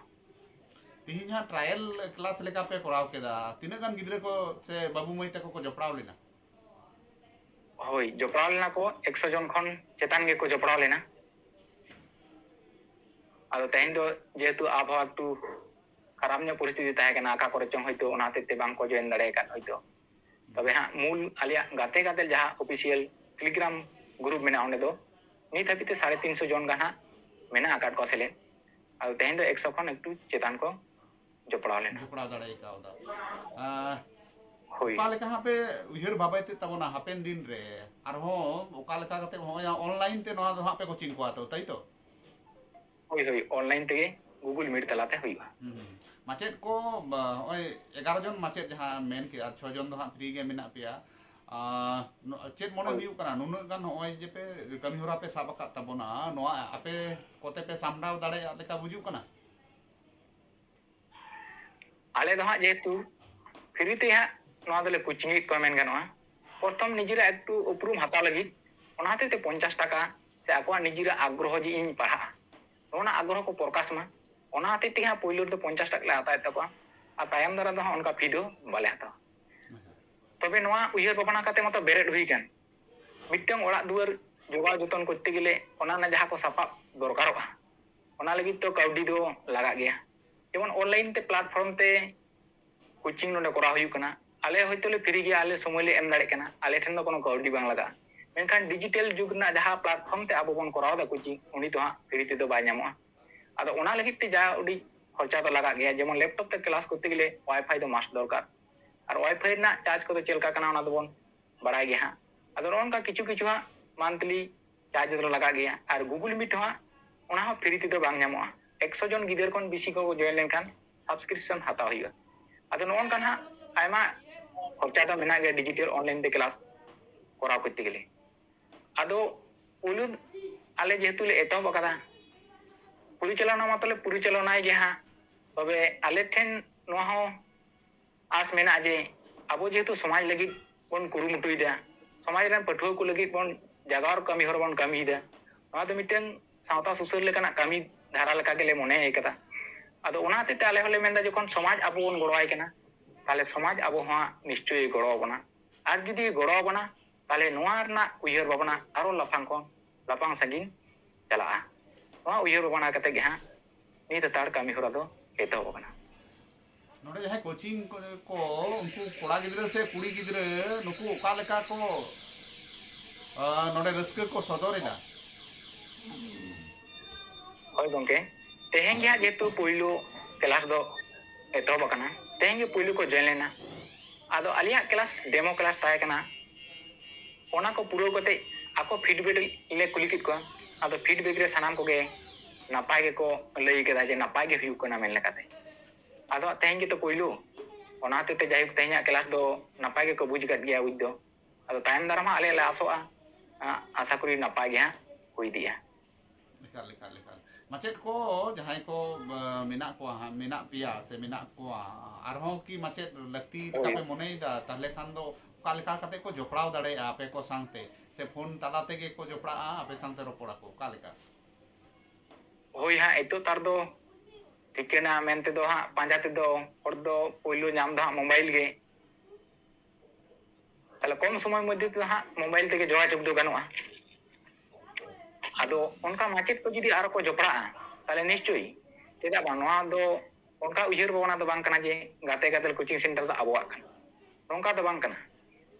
ᱛᱤᱦᱤᱧ ᱦᱟᱸᱜ ᱴᱨᱟᱭᱮᱞ ᱠᱞᱟᱥ ᱞᱮᱠᱟ ᱯᱮ ᱠᱚᱨᱟᱣ ᱠᱮᱫᱟ, ᱛᱤᱱᱟᱹᱜ ᱜᱟᱱ ᱜᱤᱫᱽᱨᱟᱹ ᱠᱚ ᱥᱮ ᱵᱟᱹᱵᱩ ᱢᱟᱹᱭ ᱛᱟᱠᱚ ᱠᱚ ᱡᱚᱯᱲᱟᱣ ᱞᱮᱱᱟ? ᱦᱳᱭ, ᱡᱚᱯᱲᱟᱣ ᱞᱮᱱᱟ ᱠᱚ ᱮᱠᱥᱚ ᱡᱚᱱ ᱠᱷᱚᱱ ᱪᱮᱛᱟᱱ ᱜᱮᱠᱚ ᱡᱚᱯᱲᱟᱣ ᱞᱮᱱᱟ᱾ ᱟᱫᱚ ᱛᱮᱦᱮᱧ ᱫᱚ ᱡᱮᱦᱮᱛᱩ ᱟᱵᱚᱦᱟᱣᱟ ᱮᱠᱴᱩ ᱠᱷᱟᱨᱟᱯ ᱧᱚᱜ ᱯᱚᱨᱤᱥᱛᱷᱤᱛᱤ ᱛᱟᱦᱮᱸ ᱠᱟᱱᱟ, ᱚᱠᱟ ᱠᱚᱨᱮ ᱪᱚᱝ ᱦᱚᱭᱛᱳ ᱚᱱᱟ ᱦᱚᱛᱮᱡ ᱛᱮ ᱵᱟᱝ ᱠᱚ ᱡᱚᱭᱮᱱ ᱫᱟᱲᱮ ᱟᱠᱟᱫ ᱦᱚᱭᱛᱳ᱾ ᱛᱚᱵᱮ ᱦᱟᱸᱜ ᱢᱩᱞ ᱟᱞᱮᱭᱟᱜ ᱜᱟᱛᱮ ᱜᱟᱫᱮᱞ ᱡᱟᱦᱟᱸ ᱚᱯᱷᱤᱥᱤᱭᱟᱞ ᱴᱮᱞᱤᱜᱨᱟᱢ ᱜᱨᱩᱯ ᱢᱮᱱᱟᱜᱼᱟ, ᱚᱸᱰᱮ ᱫᱚ ᱱᱤᱛ ᱦᱟᱹᱵᱤᱡ ᱛᱮ ᱥᱟᱲᱮ ᱛᱤᱱᱥᱚ ᱡᱚᱱ ᱜᱟᱱ ᱦᱟᱸᱜ ᱢᱮᱱᱟᱜ ᱟᱠᱟᱫ ᱠᱚᱣᱟ ᱥᱮᱞᱮᱫ᱾ ᱟᱫᱚ ᱛᱮᱦᱮᱧ ᱫᱚ ᱮᱠᱥᱚ ᱠᱷᱚᱱ ᱮᱠᱴᱩ ᱪᱮᱛᱟᱱ ᱠᱚ ᱡᱚᱯᱲᱟᱣ ᱞᱮᱱᱟ᱾ ᱡᱚᱯᱲᱟᱣ ᱫᱟᱲᱮ ᱠᱟᱣᱫᱟ᱾ ᱟᱨ ᱦᱳᱭ᱾ ᱚᱠᱟ ᱞᱮᱠᱟ ᱦᱟᱸᱜ ᱯᱮ ᱩᱭᱦᱟᱹᱨ ᱵᱷᱟᱵᱟᱭ ᱛᱮ ᱛᱟᱵᱚᱱᱟ ᱦᱟᱯᱮᱱ ᱫᱤᱱ ᱨᱮ ᱟᱨᱦᱚᱸ ᱚᱠᱟ ᱞᱮᱠᱟ ᱠᱟᱛᱮ ᱱᱚᱜᱼᱚᱭ ᱚᱱᱞᱟᱭᱤᱱ ᱛᱮ ᱱᱚᱣᱟ ᱫᱚ ᱦᱟᱸᱜ ᱯᱮ ᱠᱳᱪᱤᱝ ᱠᱚᱣᱟ ᱛᱚ, ᱛᱟᱭ ᱛᱚ? ᱦᱳᱭ, ᱦᱳᱭ, ᱚᱱᱞᱟᱭᱤᱱ ᱛᱮᱜᱮ ᱜᱩᱜᱩᱞ ᱢᱤᱴ ᱛᱟᱞᱟᱛᱮ ᱦᱩᱭᱩᱜᱼᱟ᱾ ᱦᱩᱸ᱾ ᱢᱟᱪᱮᱫ ᱠᱚ ᱵᱟ, ᱱᱚᱜᱼᱚᱭ ᱮᱜᱟᱨᱚ ᱡᱚᱱ ᱢᱟᱪᱮᱫ ᱡᱟᱦᱟᱸ ᱢᱮᱱ ᱠᱮᱫ ᱟᱨ ᱪᱷᱚ ᱡᱚᱱ ᱫᱚ ᱦᱟᱸᱜ ᱯᱷᱨᱤ ᱜᱮ ᱢᱮᱱᱟᱜ ᱯᱮᱭᱟ᱾ ᱟᱨ ᱱᱚ- ᱪᱮᱫ ᱢᱚᱱᱮ ᱦᱳᱭ᱾ ᱦᱩᱭᱩᱜ ᱠᱟᱱᱟ ᱱᱩᱱᱟᱹᱜ ᱜᱟᱱ ᱱᱚᱜᱼᱚᱭ ᱡᱮ ᱯᱮ ᱠᱟᱹᱢᱤ ᱦᱚᱨᱟ ᱯᱮ ᱥᱟᱵ ᱟᱠᱟᱫ ᱛᱟᱵᱚᱱᱟ, ᱱᱚᱣᱟ ᱟᱯᱮ ᱠᱚᱛᱮ ᱯᱮ ᱥᱟᱢᱵᱲᱟᱣ ᱫᱟᱲᱮᱭᱟᱜ ᱞᱮᱠᱟ ᱵᱩᱡᱩᱜ ᱠᱟᱱᱟ? ᱟᱞᱮ ᱫᱚ ᱦᱟᱸᱜ ᱡᱮᱦᱮᱛᱩ ᱯᱷᱨᱤ ᱛᱮ ᱦᱟᱸᱜ ᱱᱚᱣᱟ ᱫᱚᱞᱮ ᱠᱳᱪᱤᱝ ᱮᱫ ᱠᱚᱣᱟ ᱢᱮᱱ ᱜᱟᱱᱚᱜᱼᱟ᱾ ᱯᱨᱚᱛᱷᱚᱢ ᱱᱤᱡᱮᱨᱟᱜ ᱮᱠᱴᱩ ᱩᱯᱨᱩᱢ ᱦᱟᱛᱟᱣ ᱞᱟᱹᱜᱤᱫ ᱚᱱᱟ ᱦᱚᱛᱮᱡ ᱛᱮ ᱯᱚᱧᱪᱟᱥ ᱴᱟᱠᱟ ᱥᱮ ᱟᱠᱚᱣᱟᱜ ᱱᱤᱡᱮᱨᱟᱜ ᱟᱜᱽᱨᱚᱦᱚ ᱡᱮ ᱤᱧ ᱯᱟᱲᱦᱟᱜᱼᱟ, ᱱᱚᱣᱟ ᱟᱜᱽᱨᱚᱦᱚ ᱠᱚ ᱯᱨᱚᱠᱟᱥ ᱢᱟ, ᱚᱱᱟ ᱦᱚᱛᱮᱡ ᱛᱮᱜᱮ ᱦᱟᱸᱜ ᱯᱳᱭᱞᱳ ᱨᱮᱫᱚ ᱯᱚᱧᱪᱟᱥ ᱴᱟᱠᱟ ᱞᱮ ᱦᱟᱛᱟᱣᱮᱫ ᱛᱟᱠᱚᱣᱟ᱾ ᱟᱨ ᱛᱟᱭᱚᱢ ᱫᱟᱨᱟᱢ ᱫᱚ ᱦᱟᱸᱜ ᱚᱱᱠᱟ ᱯᱷᱤ ᱫᱚ ᱵᱟᱞᱮ ᱦᱟᱛᱟᱣᱟ᱾ ᱛᱚᱵᱮ ᱱᱚᱣᱟ ᱩᱭᱦᱟᱹᱨ ᱵᱷᱟᱵᱽᱱᱟ ᱠᱟᱛᱮ ᱢᱟᱛᱚ ᱵᱮᱨᱮᱫ ᱦᱩᱭ ᱠᱟᱱ, ᱢᱤᱫᱴᱟᱝ ᱚᱲᱟᱜ ᱫᱩᱣᱟᱹᱨ ᱡᱚᱜᱟᱣ ᱡᱚᱛᱚᱱ ᱠᱚᱨᱛᱮ ᱜᱮᱞᱮ ᱚᱱᱟ ᱨᱮᱱᱟᱜ ᱡᱟᱦᱟᱸ ᱠᱚ ᱥᱟᱯᱟᱵ ᱫᱚᱨᱠᱟᱨᱚᱜᱼᱟ, ᱚᱱᱟ ᱞᱟᱹᱜᱤᱫ ᱛᱚ ᱠᱟᱹᱣᱰᱤ ᱫᱚ ᱞᱟᱜᱟᱜ ᱜᱮᱭᱟ᱾ ᱡᱮᱢᱚᱱ ᱚᱱᱞᱟᱭᱤᱱ ᱛᱮ ᱯᱞᱟᱴᱯᱷᱚᱨᱢ ᱛᱮ ᱠᱳᱪᱤᱝ ᱱᱚᱰᱮ ᱠᱚᱨᱟᱣ ᱦᱩᱭᱩᱜ ᱠᱟᱱᱟ, ᱟᱞᱮ ᱦᱚᱭᱛᱳ ᱞᱮ ᱯᱷᱨᱤ ᱜᱮᱭᱟ, ᱟᱞᱮ ᱥᱚᱢᱚᱭ ᱞᱮ ᱮᱢ ᱫᱟᱲᱮᱭᱟᱜ ᱠᱟᱱᱟ, ᱟᱞᱮ ᱴᱷᱮᱱ ᱫᱚ ᱠᱳᱱᱳ ᱠᱟᱹᱣᱰᱤ ᱵᱟᱝ ᱞᱟᱜᱟᱜᱼᱟ᱾ ᱢᱮᱱᱠᱷᱟᱱ ᱰᱤᱡᱤᱴᱮᱞ ᱡᱩᱜᱽ ᱨᱮᱱᱟᱜ ᱡᱟᱦᱟᱸ ᱯᱞᱟᱴᱯᱷᱚᱨᱢ ᱛᱮ ᱟᱵᱚ ᱵᱚᱱ ᱠᱚᱨᱟᱣ ᱮᱫᱟ ᱠᱳᱪᱤᱝ, ᱩᱱᱤ ᱫᱚ ᱦᱟᱸᱜ ᱯᱷᱨᱤ ᱛᱮᱫᱚ ᱵᱟᱭ ᱧᱟᱢᱚᱜᱼᱟ᱾ ᱟᱫᱚ ᱚᱱᱟ ᱞᱟᱹᱜᱤᱫ ᱛᱮ ᱡᱟ ᱩᱰᱤᱡ ᱠᱷᱚᱨᱪᱟ ᱫᱚ ᱞᱟᱜᱟᱜ ᱜᱮᱭᱟ, ᱡᱮᱢᱚᱱ ᱞᱮᱯᱴᱚᱯ ᱛᱮ ᱠᱞᱟᱥ ᱠᱚᱨᱛᱮ ᱜᱮᱞᱮ ᱣᱟᱭᱯᱷᱟᱭ ᱫᱚ ᱢᱟᱥᱴ ᱫᱚᱨᱠᱟᱨ, ᱟᱨ ᱣᱟᱭᱯᱷᱟᱭ ᱨᱮᱱᱟᱜ ᱪᱟᱨᱡᱽ ᱠᱚᱫᱚ ᱪᱮᱫ ᱞᱮᱠᱟ ᱠᱟᱱᱟ ᱚᱱᱟ ᱫᱚᱵᱚᱱ ᱵᱟᱲᱟᱭ ᱜᱮᱭᱟ ᱦᱟᱸᱜ᱾ ᱟᱫᱚ ᱱᱚᱜᱼᱚ ᱱᱚᱝᱠᱟ ᱠᱤᱪᱷᱩ ᱠᱤᱪᱷᱩ ᱦᱟᱸᱜ ᱢᱟᱱᱛᱷᱞᱤ ᱪᱟᱨᱡᱽ ᱫᱚ ᱞᱟᱜᱟᱜ ᱜᱮᱭᱟ, ᱟᱨ ᱜᱩᱜᱩᱞ ᱢᱤᱴ ᱦᱚᱸ ᱦᱟᱸᱜ ᱚᱱᱟ ᱦᱚᱸ ᱯᱷᱨᱤ ᱛᱮᱫᱚ ᱵᱟᱝ ᱧᱟᱢᱚᱜᱼᱟ᱾ ᱮᱠᱥᱚ ᱡᱚᱱ ᱜᱤᱫᱟᱹᱨ ᱠᱷᱚᱱ ᱵᱮᱥᱤ ᱠᱚ ᱡᱚᱭᱮᱱ ᱞᱮᱱᱠᱷᱟᱱ ᱥᱟᱵᱥᱠᱨᱤᱯᱥᱚᱱ ᱦᱟᱛᱟᱣ ᱦᱩᱭᱩᱜᱼᱟ᱾ ᱟᱫᱚ ᱱᱚᱜᱼᱚ ᱱᱚᱝᱠᱟᱱ ᱦᱟᱸᱜ ᱟᱭᱢᱟ ᱠᱷᱚᱨᱪᱟ ᱫᱚ ᱢᱮᱱᱟᱜ ᱜᱮᱭᱟ ᱰᱤᱡᱤᱴᱮᱞ ᱚᱱᱞᱟᱭᱤᱱ ᱛᱮ ᱠᱞᱟᱥ ᱠᱚᱨᱟᱣ ᱠᱚᱨᱛᱮ ᱜᱮᱞᱮ᱾ ᱟᱫᱚ ᱯᱳᱭᱞᱳ ᱟᱞᱮ ᱡᱮᱦᱮᱛᱩ ᱞᱮ ᱮᱛᱚᱦᱚᱵ ᱟᱠᱟᱫᱟ, ᱯᱚᱨᱤᱪᱟᱞᱚᱱᱟ ᱢᱟᱛᱚ ᱞᱮ ᱯᱚᱨᱤᱪᱟᱞᱚᱱᱟᱭ ᱜᱮᱭᱟ ᱦᱟᱸᱜ᱾ ᱛᱚᱵᱮ ᱟᱞᱮ ᱴᱷᱮᱱ ᱱᱚᱣᱟ ᱦᱚᱸ ᱟᱸᱥ ᱢᱮᱱᱟᱜᱼᱟ ᱡᱮ ᱟᱵᱚ ᱡᱮᱦᱮᱛᱩ ᱥᱚᱢᱟᱡᱽ ᱞᱟᱹᱜᱤᱫ ᱵᱚᱱ ᱠᱩᱨᱩᱢᱩᱴᱩᱭᱮᱫᱟ, ᱥᱚᱢᱟᱡᱽ ᱨᱮᱱ ᱯᱟᱹᱴᱷᱩᱣᱟᱹ ᱠᱚ ᱞᱟᱹᱜᱤᱫ ᱵᱚᱱ ᱡᱟᱜᱟᱣ ᱠᱟᱹᱢᱤ ᱦᱚᱨᱟ ᱵᱚᱱ ᱠᱟᱹᱢᱤᱭᱮᱫᱟ, ᱱᱚᱣᱟ ᱫᱚ ᱢᱤᱫᱴᱟᱝ ᱥᱟᱶᱛᱟ ᱥᱩᱥᱟᱹᱨ ᱞᱮᱠᱟᱱᱟᱜ ᱠᱟᱹᱢᱤ ᱫᱷᱟᱨᱟ ᱞᱮᱠᱟ ᱜᱮᱞᱮ ᱢᱚᱱᱮ ᱟᱠᱟᱫᱟ᱾ ᱟᱫᱚ ᱚᱱᱟ ᱦᱚᱛᱮᱡ ᱛᱮ ᱟᱞᱮ ᱦᱚᱸᱞᱮ ᱢᱮᱱᱫᱟ, ᱡᱚᱠᱷᱚᱱ ᱥᱚᱢᱟᱡᱽ ᱟᱵᱚ ᱵᱚᱱ ᱜᱚᱲᱚᱣᱟᱭ ᱠᱟᱱᱟ, ᱛᱟᱦᱚᱞᱮ ᱥᱚᱢᱟᱡᱽ ᱟᱵᱚ ᱦᱚᱸ ᱱᱤᱥᱪᱚᱭ ᱜᱚᱲᱚ ᱟᱵᱚᱱᱟ᱾ ᱟᱨ ᱡᱩᱫᱤ ᱜᱚᱲᱚ ᱟᱵᱚᱱᱟ, ᱛᱟᱦᱚᱞᱮ ᱱᱚᱣᱟ ᱨᱮᱱᱟᱜ ᱩᱭᱦᱟᱹᱨ ᱵᱷᱟᱵᱽᱱᱟ ᱟᱨᱚ ᱞᱟᱯᱷᱟᱝ ᱠᱷᱚᱱ ᱞᱟᱯᱷᱟᱝ ᱥᱟᱺᱜᱤᱧ ᱪᱟᱞᱟᱜᱼᱟ᱾ ᱱᱚᱣᱟ ᱩᱭᱦᱟᱹᱨ ᱵᱷᱟᱵᱽᱱᱟ ᱠᱟᱛᱮ ᱜᱮ ᱦᱟᱸᱜ ᱱᱤᱛ ᱦᱟᱛᱟᱲ ᱠᱟᱹᱢᱤ ᱦᱚᱨᱟ ᱫᱚ ᱮᱛᱚᱦᱚᱵ ᱟᱠᱟᱱᱟ᱾ ᱱᱚᱰᱮ ᱡᱟᱦᱟᱸᱭ ᱠᱳᱪᱤᱝ ᱠᱚ, ᱠᱚ, ᱩᱱᱠᱩ ᱠᱚᱲᱟ ᱜᱤᱫᱽᱨᱟᱹ ᱥᱮ ᱠᱩᱲᱤ ᱜᱤᱫᱽᱨᱟᱹ, ᱱᱩᱠᱩ ᱚᱠᱟ ᱞᱮᱠᱟ ᱠᱚ, ᱟ, ᱱᱚᱰᱮ ᱨᱟᱹᱥᱠᱟᱹ ᱠᱚ ᱥᱚᱫᱚᱨ ᱮᱫᱟ? ᱦᱳᱭ ᱜᱚᱢᱠᱮ, ᱛᱮᱦᱮᱧ ᱜᱮ ᱦᱟᱸᱜ ᱡᱮᱦᱮᱛᱩ ᱯᱳᱭᱞᱳ ᱠᱮᱞᱟᱥ ᱫᱚ ᱮᱛᱚᱦᱚᱵ ᱟᱠᱟᱱᱟ, ᱛᱮᱦᱮᱧ ᱜᱮ ᱯᱳᱭᱞᱳ ᱠᱚ ᱡᱚᱭᱮᱱ ᱞᱮᱱᱟ᱾ ᱟᱫᱚ ᱟᱞᱮᱭᱟᱜ ᱠᱮᱞᱟᱥ ᱰᱮᱢᱳ ᱠᱮᱞᱟᱥ ᱛᱟᱦᱮᱸ ᱠᱟᱱᱟ, ᱚᱱᱟ ᱠᱚ ᱯᱩᱨᱟᱹᱣ ᱠᱟᱛᱮ ᱟᱠᱚ ᱯᱷᱤᱰᱵᱮᱠ ᱞᱮ ᱠᱩᱞᱤ ᱠᱮᱫ ᱠᱚᱣᱟ᱾ ᱟᱫᱚ ᱯᱷᱤᱰᱵᱮᱠ ᱨᱮ ᱥᱟᱱᱟᱢ ᱠᱚᱜᱮ ᱱᱟᱯᱟᱭ ᱜᱮᱠᱚ ᱞᱟᱹᱭ ᱠᱮᱫᱟ ᱡᱮ ᱱᱟᱯᱟᱭ ᱜᱮ ᱦᱩᱭᱩᱜ ᱠᱟᱱᱟ ᱢᱮᱱ ᱞᱮᱠᱟᱛᱮ᱾ ᱟᱫᱚ ᱛᱮᱦᱮᱧ ᱜᱮᱛᱚ ᱯᱳᱭᱞᱳ, ᱚᱱᱟ ᱦᱚᱛᱮᱡ ᱛᱮ ᱡᱟᱭᱦᱳᱠ ᱛᱮᱦᱮᱧᱟᱜ ᱠᱮᱞᱟᱥ ᱫᱚ ᱱᱟᱯᱟᱭ ᱜᱮᱠᱚ ᱵᱩᱡᱽ ᱟᱠᱟᱫ ᱜᱮᱭᱟ ᱵᱩᱡᱽ ᱫᱚ᱾ ᱟᱫᱚ ᱛᱟᱭᱚᱢ ᱫᱟᱨᱟᱢ ᱦᱟᱸᱜ ᱟᱞᱮ ᱞᱮ ᱟᱥᱚᱜᱼᱟ, ᱟᱸ, ᱟᱥᱟ ᱠᱚᱨᱤ ᱱᱟᱯᱟᱭ ᱜᱮ ᱦᱟᱸᱜ ᱦᱩᱭ ᱤᱫᱤᱜᱼᱟ᱾ ᱮᱠᱟᱞ, ᱮᱠᱟᱞ, ᱮᱠᱟᱞ᱾ ᱢᱟᱪᱮᱫ ᱠᱚ ᱡᱟᱦᱟᱸᱭ ᱠᱚ, ᱵᱟ, ᱢᱮᱱᱟᱜ ᱠᱚᱣᱟ ᱦᱟᱸᱜ, ᱢᱮᱱᱟᱜ ᱯᱮᱭᱟ ᱥᱮ ᱢᱮᱱᱟᱜ ᱠᱚᱣᱟ, ᱟᱨᱦᱚᱸ ᱠᱤ ᱢᱟᱪᱮᱫ ᱞᱟᱹᱠᱛᱤ ᱞᱮᱠᱟ ᱦᱳᱭ᱾ ᱯᱮ ᱢᱚᱱᱮᱭᱮᱫᱟ? ᱛᱟᱦᱞᱮ ᱠᱷᱟᱱ ᱫᱚ ᱚᱠᱟ ᱞᱮᱠᱟ ᱠᱟᱛᱮ ᱠᱚ ᱡᱚᱯᱲᱟᱣ ᱫᱟᱲᱮᱭᱟᱜᱼᱟ ᱟᱯᱮ ᱠᱚ ᱥᱟᱶᱛᱮ? ᱥᱮ ᱯᱷᱳᱱ ᱛᱟᱞᱟ ᱛᱮᱜᱮ ᱠᱚ ᱡᱚᱯᱲᱟᱜᱼᱟ, ᱟᱯᱮ ᱥᱟᱶᱛᱮ ᱨᱚᱯᱚᱲ ᱟᱠᱚ, ᱚᱠᱟ ᱞᱮᱠᱟ? ᱦᱳᱭ ᱦᱟᱸᱜ, ᱱᱤᱛᱚᱜ ᱛᱟᱨ ᱫᱚ ᱴᱷᱤᱠᱟᱹᱱᱟ ᱢᱮᱱᱛᱮ ᱫᱚ ᱦᱟᱸᱜ ᱯᱟᱸᱡᱟ ᱛᱮᱫᱚ ᱦᱚᱲ ᱫᱚ ᱯᱳᱭᱞᱳ ᱧᱟᱢ ᱫᱚ ᱦᱟᱸᱜ ᱢᱳᱵᱟᱭᱤᱞ ᱜᱮ᱾ ᱛᱟᱦᱞᱮ ᱠᱚᱢ ᱥᱚᱢᱚᱭ ᱢᱚᱫᱽᱫᱷᱮ ᱛᱮᱫᱚ ᱦᱟᱸᱜ ᱢᱳᱵᱟᱭᱤᱞ ᱛᱮᱜᱮ ᱡᱳᱜᱟᱡᱳᱜᱽ ᱫᱚ ᱜᱟᱱᱚᱜᱼᱟ᱾ ᱟᱫᱚ ᱚᱱᱠᱟ ᱢᱟᱪᱮᱫ ᱠᱚ ᱡᱩᱫᱤ ᱟᱨᱚ ᱠᱚ ᱡᱚᱯᱲᱟᱜᱼᱟ, ᱛᱟᱦᱞᱮ ᱱᱤᱥᱪᱳᱭ, ᱪᱮᱫᱟᱜ ᱵᱟᱝ, ᱱᱚᱣᱟ ᱫᱚ ᱚᱱᱠᱟ ᱩᱭᱦᱟᱹᱨ ᱵᱷᱟᱵᱽᱱᱟ ᱫᱚ ᱵᱟᱝ ᱠᱟᱱᱟ ᱡᱮ ᱜᱟᱛᱮ ᱜᱟᱫᱮᱞ ᱠᱳᱪᱤᱝ ᱥᱮᱱᱴᱟᱨ ᱫᱚ ᱟᱵᱚᱣᱟᱜ ᱠᱟᱱᱟ, ᱱᱚᱝᱠᱟ ᱫᱚ ᱵᱟᱝ ᱠᱟᱱᱟ᱾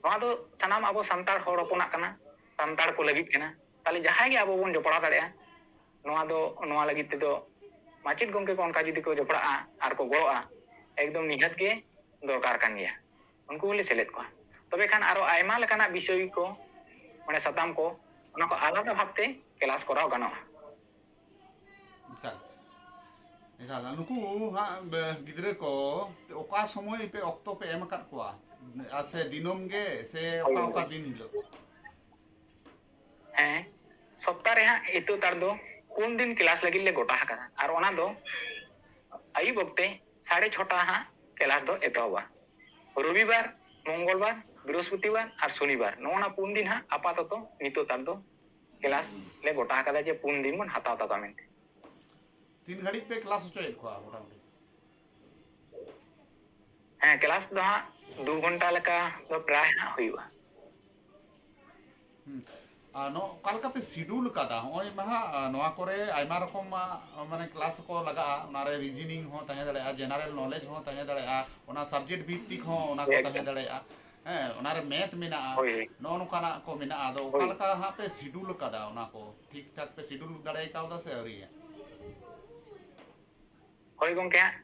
ᱱᱚᱣᱟ ᱫᱚ ᱥᱟᱱᱟᱢ ᱟᱵᱚ ᱥᱟᱱᱛᱟᱲ ᱦᱚᱲ ᱦᱚᱯᱚᱱᱟᱜ ᱠᱟᱱᱟ, ᱥᱟᱱᱛᱟᱲ ᱠᱚ ᱞᱟᱹᱜᱤᱫ ᱠᱟᱱᱟ᱾ ᱛᱟᱦᱞᱮ ᱡᱟᱦᱟᱸᱭ ᱜᱮ ᱟᱵᱚ ᱵᱚᱱ ᱡᱚᱯᱲᱟᱣ ᱫᱟᱲᱮᱭᱟᱜᱼᱟ, ᱱᱚᱣᱟ ᱫᱚ, ᱱᱚᱣᱟ ᱞᱟᱹᱜᱤᱫ ᱛᱮᱫᱚ ᱢᱟᱪᱮᱫ ᱜᱚᱢᱠᱮ ᱠᱚ ᱚᱱᱠᱟ ᱡᱩᱫᱤ ᱠᱚ ᱡᱚᱯᱲᱟᱜᱼᱟ ᱟᱨ ᱠᱚ ᱜᱚᱲᱚᱜᱼᱟ, ᱮᱠᱫᱚᱢ ᱱᱤᱦᱟᱹᱛ ᱜᱮ ᱫᱚᱨᱠᱟᱨ ᱠᱟᱱ ᱜᱮᱭᱟ᱾ ᱩᱱᱠᱩ ᱦᱚᱸᱞᱮ ᱥᱮᱞᱮᱫ ᱠᱚᱣᱟ᱾ ᱛᱚᱵᱮ ᱠᱷᱟᱱ ᱟᱨᱚ ᱟᱭᱢᱟ ᱞᱮᱠᱟᱱᱟᱜ ᱵᱤᱥᱚᱭ ᱠᱚ, ᱢᱟᱱᱮ ᱥᱟᱛᱟᱢ ᱠᱚ, ᱚᱱᱟ ᱠᱚ ᱟᱞᱟᱫᱟ ᱵᱷᱟᱵᱽᱛᱮ ᱠᱮᱞᱟᱥ ᱠᱚᱨᱟᱣ ᱜᱟᱱᱚᱜᱼᱟ᱾ ᱮᱠᱟᱞ, ᱮᱠᱟᱞ᱾ ᱱᱩᱠᱩ ᱦᱟᱸᱜ ᱵᱮ-, ᱜᱤᱫᱽᱨᱟᱹ ᱠᱚ ᱚᱠᱟ ᱥᱚᱢᱚᱭ ᱯᱮ ᱚᱠᱛᱚ ᱯᱮ ᱮᱢ ᱟᱠᱟᱫ ᱠᱚᱣᱟ? ᱟᱨ ᱥᱮ ᱫᱤᱱᱟᱹᱢ ᱜᱮ ᱥᱮ ᱚᱠᱟ ᱦᱳᱭ᱾ ᱚᱠᱟ ᱫᱤᱱ ᱦᱤᱞᱳᱜ? ᱦᱮᱸ, ᱥᱚᱯᱛᱟ ᱨᱮ ᱦᱟᱸᱜ ᱱᱤᱛᱚᱜ ᱛᱟᱨ ᱫᱚ ᱯᱩᱱ ᱫᱤᱱ ᱠᱞᱟᱥ ᱞᱟᱹᱜᱤᱫ ᱞᱮ ᱜᱚᱴᱟ ᱟᱠᱟᱫᱟ, ᱟᱨ ᱚᱱᱟ ᱫᱚ ᱟᱹᱭᱩᱵ ᱚᱠᱛᱮ ᱥᱟᱲᱮ ᱪᱷᱚᱴᱟ ᱦᱟᱸᱜ ᱠᱞᱟᱥ ᱫᱚ ᱮᱛᱚᱦᱚᱵᱟ᱾ ᱨᱚᱵᱤᱵᱟᱨ, ᱢᱚᱝᱜᱚᱞᱵᱟᱨ, ᱵᱨᱤᱦᱚᱥᱯᱚᱛᱤᱵᱟᱨ ᱟᱨ ᱥᱚᱱᱤᱵᱟᱨ, ᱱᱚᱜᱼᱚ ᱱᱟ ᱯᱩᱱ ᱫᱤᱱ ᱦᱟᱸᱜ ᱟᱯᱟᱛᱚᱛᱚ ᱱᱤᱛᱚᱜ ᱛᱟᱨ ᱫᱚ ᱠᱞᱟᱥ ᱞᱮ ᱜᱚᱴᱟ ᱟᱠᱟᱫᱟ ᱡᱮ ᱯᱩᱱ ᱫᱤᱱ ᱵᱚᱱ ᱦᱟᱛᱟᱣ ᱛᱟᱠᱚᱣᱟ ᱢᱮᱱᱛᱮ᱾ ᱛᱤᱱ ᱜᱷᱟᱹᱲᱤᱡ ᱯᱮ ᱠᱞᱟᱥ ᱦᱚᱪᱚᱭᱮᱫ ᱠᱚᱣᱟ ᱢᱚᱴᱟᱢᱩᱴᱤ? ᱦᱮᱸ, ᱠᱞᱟᱥ ᱫᱚ ᱦᱟᱸᱜ ᱫᱩ ᱜᱷᱚᱱᱴᱟ ᱞᱮᱠᱟ ᱫᱚ ᱯᱨᱟᱭ ᱦᱟᱸᱜ ᱦᱩᱭᱩᱜᱼᱟ᱾ ᱦᱩᱸ᱾ ᱟᱨ ᱱᱚ-, ᱚᱠᱟ ᱞᱮᱠᱟ ᱯᱮ ᱥᱤᱰᱩᱞ ᱠᱟᱫᱟ? ᱦᱚᱸᱜᱼᱚᱭ ᱢᱟ ᱦᱟᱸᱜ, ᱱᱚᱣᱟ ᱠᱚᱨᱮ ᱟᱭᱢᱟ ᱨᱚᱠᱚᱢᱟᱜ, ᱢᱟᱱᱮ, ᱠᱞᱟᱥ ᱠᱚ ᱞᱟᱜᱟᱜᱼᱟ, ᱚᱱᱟ ᱨᱮ ᱨᱤᱡᱤᱱᱤᱝ ᱦᱚᱸ ᱛᱟᱦᱮᱸ ᱫᱟᱲᱮᱭᱟᱜᱼᱟ, ᱡᱮᱱᱟᱨᱮᱞ ᱱᱚᱞᱮᱡᱽ ᱦᱚᱸ ᱛᱟᱦᱮᱸ ᱫᱟᱲᱮᱭᱟᱜᱼᱟ, ᱚᱱᱟ ᱥᱟᱵᱡᱮᱠᱴ ᱵᱷᱤᱛᱛᱤᱠ ᱦᱚᱸ ᱚᱱᱟ ᱠᱚ ᱮᱠᱫᱚᱢ᱾ ᱛᱟᱦᱮᱸ ᱫᱟᱲᱮᱭᱟᱜᱼᱟ, ᱦᱮᱸ, ᱚᱱᱟ ᱨᱮ ᱢᱮᱛᱷ ᱢᱮᱱᱟᱜᱼᱟ, ᱦᱳᱭ, ᱦᱳᱭ᱾ ᱱᱚᱜᱼᱚ ᱱᱚᱝᱠᱟᱱᱟᱜ ᱠᱚ ᱢᱮᱱᱟᱜᱼᱟ᱾ ᱟᱫᱚ ᱚᱠᱟ ᱦᱳᱭ᱾ ᱞᱮᱠᱟ ᱦᱟᱸᱜ ᱯᱮ ᱥᱤᱰᱩᱞ ᱠᱟᱫᱟ ᱚᱱᱟ ᱠᱚ? ᱴᱷᱤᱠ ᱴᱷᱟᱠ ᱯᱮ ᱥᱤᱰᱩᱞ ᱫᱟᱲᱮ ᱠᱟᱣᱫᱟ ᱥᱮ ᱟᱹᱣᱨᱤᱭᱟ? ᱦᱳᱭ ᱜᱚᱢᱠᱮ, ᱦᱟᱸᱜ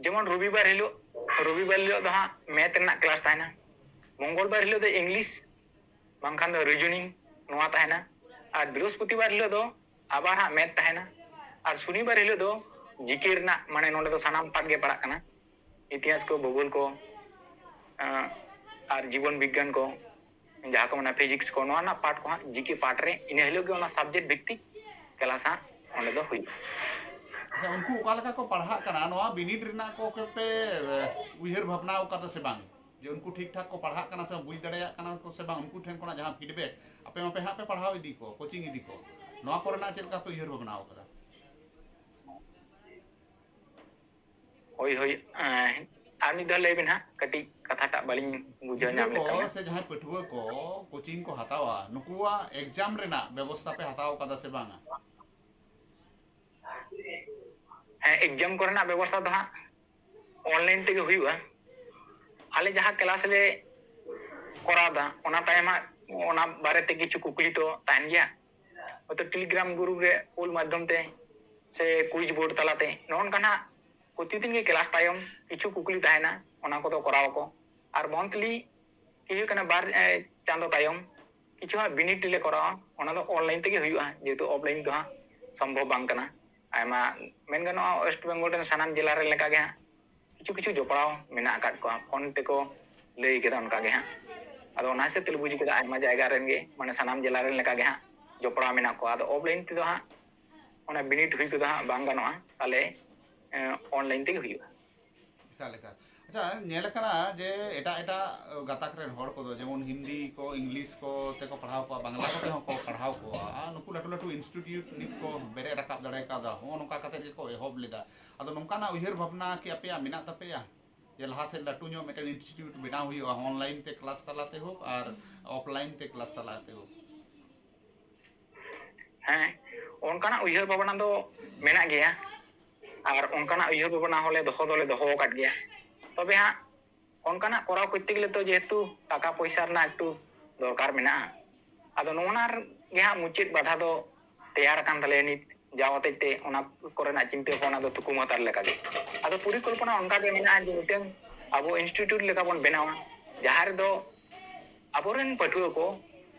ᱡᱮᱢᱚᱱ ᱨᱚᱵᱤᱵᱟᱨ ᱦᱤᱞᱳᱜ, ᱨᱚᱵᱤᱵᱟᱨ ᱦᱤᱞᱳᱜ ᱫᱚ ᱦᱟᱸᱜ ᱢᱮᱛᱷ ᱨᱮᱱᱟᱜ ᱠᱞᱟᱥ ᱛᱟᱦᱮᱱᱟ, ᱢᱚᱝᱜᱚᱞᱵᱟᱨ ᱦᱤᱞᱳᱜ ᱫᱚ ᱤᱝᱞᱤᱥ, ᱵᱟᱝᱠᱷᱟᱱ ᱫᱚ ᱨᱤᱡᱚᱱᱤᱝ ᱱᱚᱣᱟ ᱛᱟᱦᱮᱱᱟ, ᱟᱨ ᱵᱨᱤᱦᱚᱥᱯᱚᱛᱤᱵᱟᱨ ᱦᱤᱞᱳᱜ ᱫᱚ ᱟᱵᱟᱨ ᱦᱟᱸᱜ ᱢᱮᱛᱷ ᱛᱟᱦᱮᱱᱟ, ᱟᱨ ᱥᱚᱱᱤᱵᱟᱨ ᱦᱤᱞᱳᱜ ᱫᱚ ᱡᱤᱠᱮ ᱨᱮᱱᱟᱜ, ᱢᱟᱱᱮ, ᱱᱚᱰᱮ ᱫᱚ ᱥᱟᱱᱟᱢ ᱯᱟᱴ ᱜᱮ ᱯᱟᱲᱟᱜ ᱠᱟᱱᱟ, ᱤᱛᱤᱦᱟᱥ ᱠᱚ, ᱵᱷᱩᱜᱳᱞ ᱠᱚ, ᱟᱸ, ᱟᱨ ᱡᱤᱵᱚᱱ ᱵᱤᱜᱽᱜᱟᱱ ᱠᱚ, ᱡᱟᱦᱟᱸ ᱠᱚ ᱢᱮᱱᱟ ᱯᱷᱤᱡᱤᱠᱥ ᱠᱚ, ᱱᱚᱣᱟ ᱨᱮᱱᱟᱜ ᱯᱟᱴ ᱠᱚ ᱦᱟᱸᱜ ᱡᱤᱠᱮ ᱯᱟᱴ ᱨᱮ ᱤᱱᱟᱹ ᱦᱤᱞᱳᱜ ᱜᱮ ᱚᱱᱟ ᱥᱟᱵᱡᱮᱠᱴ ᱵᱷᱤᱛᱛᱤᱠ ᱠᱞᱟᱥ ᱦᱟᱸᱜ ᱚᱸᱰᱮ ᱫᱚ ᱦᱩᱭᱩᱜᱼᱟ᱾ ᱟᱪᱪᱷᱟ, ᱩᱱᱠᱩ ᱚᱠᱟ ᱞᱮᱠᱟ ᱠᱚ ᱯᱟᱲᱦᱟᱜ ᱠᱟᱱᱟ, ᱱᱚᱣᱟ ᱵᱤᱱᱤᱰ ᱨᱮᱱᱟᱜ ᱠᱚ ᱯᱮ, ᱮ, ᱩᱭᱦᱟᱹᱨ ᱵᱷᱟᱵᱽᱱᱟ ᱟᱠᱟᱫᱟ ᱥᱮ ᱵᱟᱝ? ᱡᱮ ᱩᱱᱠᱩ ᱴᱷᱤᱠ ᱴᱷᱟᱠ ᱠᱚ ᱯᱟᱲᱦᱟᱜ ᱠᱟᱱᱟ ᱥᱮ ᱵᱟᱝ, ᱵᱩᱡᱽ ᱫᱟᱲᱮᱭᱟᱜ ᱠᱟᱱᱟ ᱠᱚ ᱥᱮ ᱵᱟᱝ, ᱩᱱᱠᱩ ᱴᱷᱮᱱ ᱠᱷᱚᱱᱟᱜ ᱡᱟᱦᱟᱸ ᱯᱷᱤᱰᱵᱮᱠ, ᱟᱯᱮ ᱢᱟᱯᱮ ᱦᱟᱸᱜ ᱯᱮ ᱯᱟᱲᱦᱟᱣ ᱤᱫᱤ ᱠᱚ, ᱠᱳᱪᱤᱝ ᱤᱫᱤ ᱠᱚ, ᱱᱚᱣᱟ ᱠᱚᱨᱮᱱᱟᱜ ᱪᱮᱫ ᱞᱮᱠᱟ ᱯᱮ ᱩᱭᱦᱟᱹᱨ ᱵᱷᱟᱵᱽᱱᱟ ᱟᱠᱟᱫᱟ? ᱦᱳᱭ, ᱦᱳᱭ, ᱮᱸ, ᱟᱨ ᱢᱤᱫ ᱫᱷᱟᱣ ᱞᱟᱹᱭ ᱵᱤᱱ ᱦᱟᱸᱜ, ᱠᱟᱹᱴᱤᱡ ᱠᱟᱛᱷᱟᱴᱟᱜ ᱵᱟᱹᱞᱤᱧ ᱵᱩᱡᱷᱟᱹᱣ ᱜᱤᱫᱽᱨᱟᱹ ᱧᱟᱢ ᱞᱮᱫ ᱠᱚ ᱛᱟᱵᱤᱱᱟ᱾ ᱥᱮ ᱡᱟᱦᱟᱸᱭ ᱯᱟᱹᱴᱷᱩᱣᱟᱹ ᱠᱚ ᱠᱳᱪᱤᱝ ᱠᱚ ᱦᱟᱛᱟᱣᱟ, ᱱᱩᱠᱩᱣᱟᱜ ᱮᱠᱡᱟᱢ ᱨᱮᱱᱟᱜ ᱵᱮᱵᱚᱥᱛᱷᱟ ᱯᱮ ᱦᱟᱛᱟᱣ ᱠᱟᱫᱟ ᱥᱮ ᱵᱟᱝᱟ? ᱦᱮᱸ, ᱮᱠᱡᱟᱢ ᱠᱚᱨᱮᱱᱟᱜ ᱵᱮᱵᱚᱥᱛᱷᱟ ᱫᱚ ᱦᱟᱸᱜ ᱚᱱᱞᱟᱭᱤᱱ ᱛᱮᱜᱮ ᱦᱩᱭᱩᱜᱼᱟ᱾ ᱟᱞᱮ ᱡᱟᱦᱟᱸ ᱠᱞᱟᱥ ᱞᱮ ᱠᱚᱨᱟᱣ ᱮᱫᱟ, ᱚᱱᱟ ᱛᱟᱭᱚᱢ ᱦᱟᱸᱜ ᱚᱱᱟ ᱵᱟᱨᱮ ᱛᱮ ᱠᱤᱪᱷᱩ ᱠᱩᱠᱞᱤ ᱛᱚ ᱛᱟᱦᱮᱱ ᱜᱮᱭᱟ, ᱦᱚᱭᱛᱳ ᱴᱮᱞᱤᱜᱨᱟᱢ ᱜᱨᱩᱯ ᱨᱮ ᱯᱳᱞ ᱢᱟᱫᱽᱫᱷᱚᱢ ᱛᱮ ᱥᱮ ᱠᱩᱭᱤᱡᱽ ᱵᱳᱨᱰ ᱛᱟᱞᱟᱛᱮ, ᱱᱚᱜᱼᱚ ᱱᱚᱝᱠᱟ ᱱᱟᱜ ᱯᱨᱚᱛᱤᱫᱤᱱ ᱜᱮ ᱠᱞᱟᱥ ᱛᱟᱭᱚᱢ ᱠᱤᱪᱷᱩ ᱠᱩᱠᱞᱤ ᱛᱟᱦᱮᱱᱟ, ᱚᱱᱟ ᱠᱚᱫᱚ ᱠᱚᱨᱟᱣ ᱟᱠᱚ᱾ ᱟᱨ ᱢᱚᱱᱛᱷᱞᱤ ᱠᱤ ᱦᱩᱭᱩᱜ ᱠᱟᱱᱟ, ᱵᱟᱨ, ᱮ, ᱪᱟᱸᱫᱚ ᱛᱟᱭᱚᱢ ᱠᱤᱪᱷᱩ ᱦᱟᱸᱜ ᱵᱤᱱᱤᱰ ᱞᱮ ᱠᱚᱨᱟᱣᱟ, ᱚᱱᱟ ᱫᱚ ᱚᱱᱞᱟᱭᱤᱱ ᱛᱮᱜᱮ ᱦᱩᱭᱩᱜᱼᱟ, ᱡᱮᱦᱮᱛᱩ ᱚᱯᱷᱞᱟᱭᱤᱱ ᱫᱚ ᱦᱟᱸᱜ ᱥᱚᱢᱵᱷᱚᱵ ᱵᱟᱝ ᱠᱟᱱᱟ᱾ ᱟᱭᱢᱟ, ᱢᱮᱱ ᱜᱟᱱᱚᱜᱼᱟ, ᱳᱭᱮᱥᱴ ᱵᱮᱝᱜᱚᱞ ᱨᱮᱱ ᱥᱟᱱᱟᱢ ᱡᱮᱞᱟ ᱨᱮᱱ ᱞᱮᱠᱟᱜᱮ ᱦᱟᱸᱜ ᱠᱤᱪᱷᱩ ᱠᱤᱪᱷᱩ ᱡᱚᱯᱲᱟᱣ ᱢᱮᱱᱟᱜ ᱟᱠᱟᱫ ᱠᱚᱣᱟ, ᱯᱷᱳᱱ ᱛᱮᱠᱚ ᱞᱟᱹᱭ ᱠᱮᱫᱟ ᱚᱱᱠᱟ ᱜᱮ ᱦᱟᱸᱜ᱾ ᱟᱫᱚ ᱚᱱᱟ ᱦᱤᱥᱟᱹᱵ ᱛᱮᱞᱮ ᱵᱩᱡᱽ ᱠᱮᱫᱟ, ᱟᱭᱢᱟ ᱡᱟᱭᱜᱟ ᱨᱮᱱ ᱜᱮ, ᱢᱟᱱᱮ, ᱥᱟᱱᱟᱢ ᱡᱮᱞᱟ ᱨᱮᱱ ᱞᱮᱠᱟᱜᱮ ᱦᱟᱸᱜ ᱡᱚᱯᱲᱟᱣ ᱢᱮᱱᱟᱜ ᱠᱚᱣᱟ᱾ ᱟᱫᱚ ᱚᱯᱷᱞᱟᱭᱤᱱ ᱛᱮᱫᱚ ᱦᱟᱸᱜ ᱚᱱᱟ ᱵᱤᱱᱤᱰ ᱦᱩᱭ ᱠᱚᱫᱚ ᱦᱟᱸᱜ ᱵᱟᱝ ᱜᱟᱱᱚᱜᱼᱟ, ᱛᱟᱦᱞᱮ ᱚᱱᱞᱟᱭᱤᱱ ᱛᱮᱜᱮ ᱦᱩᱭᱩᱜᱼᱟ᱾ ᱮᱠᱟᱞ ᱮᱠᱟᱞ᱾ ᱟᱪᱪᱷᱟ, ᱧᱮᱞ ᱟᱠᱟᱱᱟ ᱡᱮ ᱮᱴᱟᱜ ᱮᱴᱟᱜ ᱜᱟᱛᱟᱠ ᱨᱮᱱ ᱦᱚᱲ ᱠᱚᱫᱚ ᱡᱮᱢᱚᱱ ᱦᱤᱱᱫᱤ ᱠᱚ, ᱤᱝᱞᱤᱥ ᱠᱚ ᱛᱮᱠᱚ ᱯᱟᱲᱦᱟᱣ ᱠᱚᱣᱟ, ᱵᱟᱝᱞᱟ ᱠᱚᱛᱮ ᱦᱚᱸᱠᱚ ᱯᱟᱲᱦᱟᱣ ᱠᱚᱣᱟ, ᱟᱨ ᱱᱩᱠᱩ ᱞᱟᱹᱴᱩ ᱞᱟᱹᱴᱩ ᱤᱱᱥᱴᱤᱴᱤᱭᱩᱴ ᱱᱤᱛ ᱠᱚ ᱵᱮᱨᱮᱫ ᱨᱟᱠᱟᱵ ᱫᱟᱲᱮ ᱠᱟᱣᱫᱟ, ᱦᱚᱸᱜᱼᱚ ᱱᱚᱝᱠᱟ ᱠᱟᱛᱮ ᱜᱮᱠᱚ ᱮᱦᱚᱵ ᱞᱮᱫᱟ᱾ ᱟᱫᱚ ᱱᱚᱝᱠᱟᱱᱟᱜ ᱩᱭᱦᱟᱹᱨ ᱵᱷᱟᱵᱽᱱᱟ ᱠᱤ ᱟᱯᱮᱭᱟᱜ ᱢᱮᱱᱟᱜ ᱛᱟᱯᱮᱭᱟ ᱡᱮ ᱞᱟᱦᱟ ᱥᱮᱫ ᱞᱟᱹᱴᱩ ᱧᱚᱜ ᱢᱤᱫᱴᱮᱱ ᱤᱱᱥᱴᱤᱴᱤᱭᱩᱴ ᱵᱮᱱᱟᱣ ᱦᱩᱭᱩᱜᱼᱟ, ᱚᱱᱞᱟᱭᱤᱱ ᱛᱮ ᱠᱞᱟᱥ ᱛᱟᱞᱟᱛᱮ ᱦᱳᱠ ᱟᱨ ᱚᱯᱷᱞᱟᱭᱤᱱ ᱛᱮ ᱠᱞᱟᱥ ᱛᱟᱞᱟᱛᱮ ᱦᱳᱠ? ᱦᱮᱸ, ᱚᱱᱠᱟᱱᱟᱜ ᱩᱭᱦᱟᱹᱨ ᱵᱷᱟᱵᱽᱱᱟ ᱫᱚ ᱢᱮᱱᱟᱜ ᱜᱮᱭᱟ, ᱟᱨ ᱚᱱᱠᱟᱱᱟᱜ ᱩᱭᱦᱟᱹᱨ ᱵᱷᱟᱵᱽᱱᱟ ᱦᱚᱸᱞᱮ ᱫᱚᱦᱚ ᱫᱚᱞᱮ ᱫᱚᱦᱚ ᱟᱠᱟᱫ ᱜᱮᱭᱟ᱾ ᱛᱚᱵᱮ ᱦᱟᱸᱜ ᱚᱱᱠᱟᱱᱟᱜ ᱠᱚᱨᱟᱣ ᱠᱚᱨᱛᱮ ᱜᱮᱞᱮ ᱛᱚ ᱡᱮᱦᱮᱛᱩ ᱴᱟᱠᱟ ᱯᱚᱭᱥᱟ ᱨᱮᱱᱟᱜ ᱮᱠᱴᱩ ᱫᱚᱨᱠᱟᱨ ᱢᱮᱱᱟᱜᱼᱟ᱾ ᱟᱫᱚ ᱱᱚᱜᱼᱚ ᱱᱟ ᱜᱮ ᱦᱟᱸᱜ ᱢᱩᱪᱟᱹᱫ ᱵᱟᱫᱷᱟ ᱫᱚ ᱛᱮᱭᱟᱨ ᱟᱠᱟᱱ ᱛᱟᱞᱮᱭᱟ ᱱᱤᱛ, ᱡᱟ ᱦᱚᱛᱮᱡ ᱛᱮ ᱚᱱᱟ ᱠᱚᱨᱮᱱᱟᱜ ᱪᱤᱱᱛᱟᱹ ᱵᱷᱟᱵᱽᱱᱟ ᱫᱚ ᱛᱷᱩᱠᱩᱢ ᱦᱟᱛᱟᱲ ᱞᱮᱠᱟᱜᱮ᱾ ᱟᱫᱚ ᱯᱚᱨᱤᱠᱚᱞᱯᱚᱱᱟ ᱚᱱᱠᱟ ᱜᱮ ᱢᱮᱱᱟᱜᱼᱟ ᱡᱮ ᱢᱤᱫᱴᱟᱝ ᱟᱵᱚ ᱤᱱᱥᱴᱤᱴᱤᱭᱩᱴ ᱞᱮᱠᱟ ᱵᱚᱱ ᱵᱮᱱᱟᱣᱟ, ᱡᱟᱦᱟᱸ ᱨᱮᱫᱚ ᱟᱵᱚᱨᱮᱱ ᱯᱟᱹᱴᱷᱩᱣᱟᱹ ᱠᱚ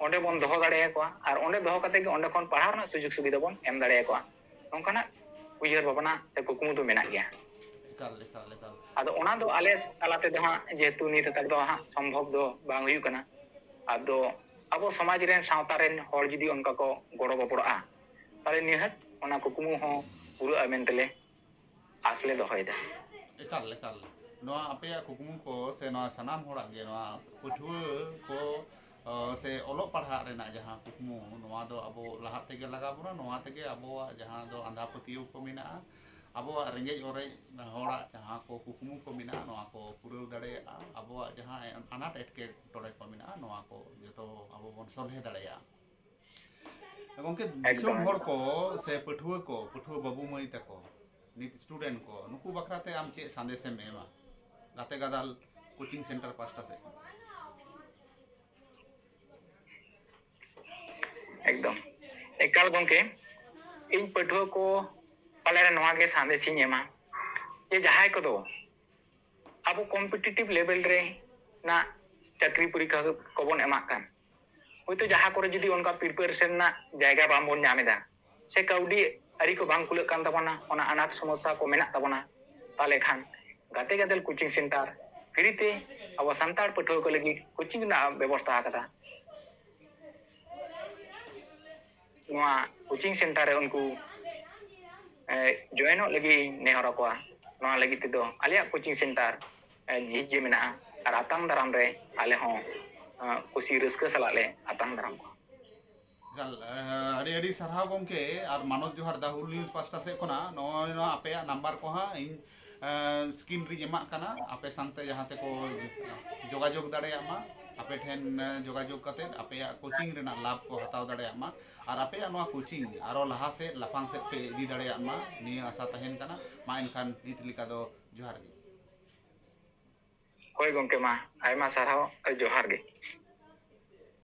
ᱚᱸᱰᱮ ᱵᱚᱱ ᱫᱚᱦᱚ ᱫᱟᱲᱮᱭᱟᱠᱚᱣᱟ, ᱟᱨ ᱚᱸᱰᱮ ᱫᱚᱦᱚ ᱠᱟᱛᱮ ᱜᱮ ᱚᱸᱰᱮ ᱠᱷᱚᱱ ᱯᱟᱲᱦᱟᱣ ᱨᱮᱱᱟᱜ ᱥᱩᱡᱳᱜᱽ ᱥᱩᱵᱤᱫᱷᱟ ᱵᱚᱱ ᱮᱢ ᱫᱟᱲᱮᱭᱟᱠᱚᱣᱟ᱾ ᱱᱚᱝᱠᱟᱱᱟᱜ ᱩᱭᱦᱟᱹᱨ ᱵᱷᱟᱵᱽᱱᱟ ᱥᱮ ᱠᱩᱠᱢᱩ ᱫᱚ ᱢᱮᱱᱟᱜ ᱜᱮᱭᱟ᱾ ᱮᱠᱟᱞ ᱮᱠᱟᱞ ᱮᱠᱟᱞ᱾ ᱟᱫᱚ ᱚᱱᱟ ᱫᱚ ᱟᱞᱮ ᱛᱟᱞᱟ ᱛᱮᱫᱚ ᱦᱟᱸᱜ ᱡᱮᱦᱮᱛᱩ ᱱᱤᱛ ᱦᱟᱛᱟᱲ ᱫᱚ ᱦᱟᱸᱜ ᱥᱚᱢᱵᱷᱚᱵ ᱫᱚ ᱵᱟᱝ ᱦᱩᱭᱩᱜ ᱠᱟᱱᱟ᱾ ᱟᱫᱚ ᱟᱵᱚ ᱥᱚᱢᱟᱡᱽ ᱨᱮᱱ ᱥᱟᱶᱛᱟ ᱨᱮᱱ ᱦᱚᱲ ᱡᱩᱫᱤ ᱚᱱᱠᱟ ᱠᱚ ᱜᱚᱲᱚ ᱜᱚᱯᱚᱲᱚᱜᱼᱟ, ᱛᱟᱦᱞᱮ ᱱᱤᱦᱟᱹᱛ ᱚᱱᱟ ᱠᱩᱠᱢᱩ ᱦᱚᱸ ᱯᱩᱨᱟᱹᱜᱼᱟ ᱢᱮᱱᱛᱮᱞᱮ ᱟᱥ ᱞᱮ ᱫᱚᱦᱚᱭᱮᱫᱟ᱾ ᱮᱠᱟᱞ ᱮᱠᱟᱞ᱾ ᱱᱚᱣᱟ ᱟᱯᱮᱭᱟᱜ ᱠᱩᱠᱢᱩ ᱠᱚ ᱥᱮ ᱱᱚᱣᱟ ᱥᱟᱱᱟᱢ ᱦᱚᱲᱟᱜ ᱜᱮ ᱱᱚᱣᱟ ᱯᱟᱹᱴᱷᱩᱣᱟᱹ ᱠᱚ ᱚ, ᱥᱮ ᱚᱞᱚᱜ ᱯᱟᱲᱦᱟᱜ ᱨᱮᱱᱟᱜ ᱡᱟᱦᱟᱸ ᱠᱩᱠᱢᱩ, ᱱᱚᱣᱟ ᱫᱚ ᱟᱵᱚ ᱞᱟᱦᱟ ᱛᱮᱜᱮ ᱞᱟᱜᱟᱣ ᱵᱚᱱᱟ᱾ ᱱᱚᱣᱟ ᱛᱮᱜᱮ ᱟᱵᱚᱣᱟᱜ ᱡᱟᱦᱟᱸ ᱫᱚ ᱟᱸᱫᱷᱟ ᱯᱟᱹᱛᱭᱟᱹᱣ ᱠᱚ ᱢᱮᱱᱟᱜᱼᱟ, ᱟᱵᱚᱣᱟᱜ ᱨᱮᱸᱜᱮᱡ ᱚᱨᱮᱡ ᱦᱚᱲᱟᱜ ᱡᱟᱦᱟᱸ ᱠᱚ ᱠᱩᱠᱢᱩ ᱠᱚ ᱢᱮᱱᱟᱜᱼᱟ, ᱱᱚᱣᱟ ᱠᱚ ᱯᱩᱨᱟᱹᱣ ᱫᱟᱲᱮᱭᱟᱜᱼᱟ᱾ ᱟᱵᱚᱣᱟᱜ ᱡᱟᱦᱟᱸ ᱟᱱᱟᱴ ᱮᱴᱠᱮᱴᱚᱬᱮ ᱠᱚ ᱢᱮᱱᱟᱜᱼᱟ, ᱱᱚᱣᱟ ᱠᱚ ᱡᱚᱛᱚ ᱟᱵᱚ ᱵᱚᱱ ᱥᱚᱞᱦᱮ ᱫᱟᱲᱮᱭᱟᱜᱼᱟ᱾ ᱜᱚᱢᱠᱮ, ᱫᱤᱥᱚᱢ ᱮᱠᱫᱚᱢ, ᱦᱚᱲ ᱮᱠᱫᱚᱢ᱾ ᱠᱚ ᱥᱮ ᱯᱟᱹᱴᱷᱩᱣᱟᱹ ᱠᱚ, ᱯᱟᱹᱴᱷᱩᱣᱟᱹ ᱵᱟᱹᱵᱩ ᱢᱟᱹᱭ ᱛᱟᱠᱚ, ᱱᱤᱛ ᱥᱴᱩᱰᱮᱱᱴ ᱠᱚ, ᱱᱩᱠᱩ ᱵᱟᱠᱷᱨᱟ ᱛᱮ ᱟᱢ ᱪᱮᱫ ᱥᱟᱸᱫᱮᱥ ᱮᱢ ᱮᱢᱟ ᱜᱟᱛᱮ ᱜᱟᱫᱟᱞ ᱠᱳᱪᱤᱝ ᱥᱮᱱᱴᱟᱨ ᱯᱟᱥᱴᱟ ᱥᱮᱫ ᱠᱷᱚᱱ? ᱮᱠᱫᱚᱢ᱾ ᱮᱠᱟᱞ ᱜᱚᱢᱠᱮ, ᱤᱧ ᱯᱟᱹᱴᱷᱩᱣᱟᱹ ᱠᱚ ᱯᱟᱞᱮ ᱨᱮ ᱱᱚᱣᱟ ᱜᱮ ᱥᱟᱸᱫᱮᱥ ᱤᱧ ᱮᱢᱟ ᱡᱮ ᱡᱟᱦᱟᱸᱭ ᱠᱚᱫᱚ ᱟᱵᱚ ᱠᱚᱢᱯᱤᱴᱤᱴᱤᱵᱷ ᱞᱮᱵᱮᱞ ᱨᱮ ᱱᱟᱜ ᱪᱟᱹᱠᱨᱤ ᱯᱚᱨᱤᱠᱠᱷᱟ ᱠᱚᱵᱚᱱ ᱮᱢᱟᱜ ᱠᱟᱱ, ᱦᱳᱭᱛᱳ ᱡᱟᱦᱟᱸ ᱠᱚᱨᱮ ᱡᱩᱫᱤ ᱚᱱᱠᱟ ᱯᱨᱤᱯᱟᱨᱮᱥᱚᱱ ᱨᱮᱱᱟᱜ ᱡᱟᱭᱜᱟ ᱵᱟᱝᱵᱚᱱ ᱧᱟᱢ ᱮᱫᱟ, ᱥᱮ ᱠᱟᱹᱣᱰᱤ ᱟᱹᱨᱤ ᱠᱚ ᱵᱟᱝ ᱠᱩᱞᱟᱹᱜ ᱠᱟᱱ ᱛᱟᱵᱚᱱᱟ, ᱚᱱᱟ ᱟᱱᱟᱴ ᱥᱚᱢᱚᱥᱥᱟ ᱠᱚ ᱢᱮᱱᱟᱜ ᱛᱟᱵᱚᱱᱟ, ᱛᱟᱦᱚᱞᱮ ᱠᱷᱟᱱ ᱜᱟᱛᱮ ᱜᱟᱫᱮᱞ ᱠᱳᱪᱤᱝ ᱥᱮᱱᱴᱟᱨ ᱯᱷᱨᱤ ᱛᱮ ᱟᱵᱚ ᱥᱟᱱᱛᱟᱲ ᱯᱟᱹᱴᱷᱩᱣᱟᱹ ᱠᱚ ᱞᱟᱹᱜᱤᱫ ᱠᱳᱪᱤᱝ ᱨᱮᱱᱟᱜ ᱵᱮᱵᱚᱥᱛᱷᱟ ᱟᱠᱟᱫᱟ᱾ ᱱᱚᱣᱟ ᱠᱳᱪᱤᱝ ᱥᱮᱱᱴᱟᱨ ᱨᱮ ᱩᱱᱠᱩ ᱡᱚᱭᱮᱱᱚᱜ ᱞᱟᱹᱜᱤᱫ ᱤᱧ ᱱᱮᱦᱚᱨ ᱟᱠᱚᱣᱟ᱾ ᱱᱚᱣᱟ ᱞᱟᱹᱜᱤᱫ ᱛᱮᱫᱚ ᱟᱞᱮᱭᱟᱜ ᱠᱳᱪᱤᱝ ᱥᱮᱱᱴᱟᱨ ᱡᱷᱤᱡ ᱜᱮ ᱢᱮᱱᱟᱜᱼᱟ ᱟᱨ ᱟᱛᱟᱝ ᱫᱟᱨᱟᱢ ᱨᱮ ᱟᱞᱮ ᱦᱚᱸ ᱠᱩᱥᱤ ᱨᱟᱹᱥᱠᱟᱹ ᱥᱟᱞᱟᱜ ᱞᱮ ᱟᱛᱟᱝ ᱫᱟᱨᱟᱢ ᱠᱚᱣᱟ᱾ ᱮᱠᱟᱞ, ᱟᱹᱰᱤ ᱟᱹᱰᱤ ᱥᱟᱨᱦᱟᱣ ᱜᱚᱢᱠᱮ, ᱟᱨ ᱢᱟᱱᱚᱛ ᱡᱚᱦᱟᱨ ᱫᱟ ᱦᱩᱞ ᱱᱤᱭᱩᱡᱽ ᱯᱟᱥᱴᱟ ᱥᱮᱫ ᱠᱷᱚᱱᱟᱜ ᱱᱚᱜᱼᱚᱭ ᱱᱚᱣᱟ ᱟᱯᱮᱭᱟᱜ ᱱᱟᱢᱵᱟᱨ ᱠᱚ ᱦᱟᱸᱜ ᱤᱧ ᱥᱠᱨᱤᱱ ᱨᱤᱧ ᱮᱢᱟᱜ ᱠᱟᱱᱟ, ᱟᱯᱮ ᱥᱟᱶᱛᱮ ᱡᱟᱦᱟᱸ ᱛᱮᱠᱚ ᱡᱳᱜᱟᱡᱳᱜᱽ ᱫᱟᱲᱮᱭᱟᱜ ᱢᱟ, ᱟᱯᱮ ᱴᱷᱮᱱ ᱡᱳᱜᱟᱡᱳᱜᱽ ᱠᱟᱛᱮᱫ ᱟᱯᱮᱭᱟᱜ ᱠᱳᱪᱤᱝ ᱨᱮᱱᱟᱜ ᱞᱟᱵᱷ ᱠᱚ ᱦᱟᱛᱟᱣ ᱫᱟᱲᱮᱭᱟᱜ ᱢᱟ, ᱟᱨ ᱟᱯᱮᱭᱟᱜ ᱱᱚᱣᱟ ᱠᱳᱪᱤᱝ ᱟᱨᱚ ᱞᱟᱦᱟ ᱥᱮᱫ ᱞᱟᱯᱷᱟᱝ ᱥᱮᱫ ᱯᱮ ᱤᱫᱤ ᱫᱟᱲᱮᱭᱟᱜ ᱢᱟ, ᱱᱤᱭᱟᱹ ᱟᱥᱟ ᱛᱟᱦᱮᱱ ᱠᱟᱱᱟ᱾ ᱢᱟ ᱮᱱᱠᱷᱟᱱ ᱱᱤᱛ ᱞᱮᱠᱟ ᱫᱚ ᱡᱚᱦᱟᱨ ᱜᱮ᱾ ᱦᱳᱭ ᱜᱚᱢᱠᱮ, ᱢᱟ ᱟᱭᱢᱟ ᱥᱟᱨᱦᱟᱣ, ᱡᱚᱦᱟᱨ ᱜᱮ᱾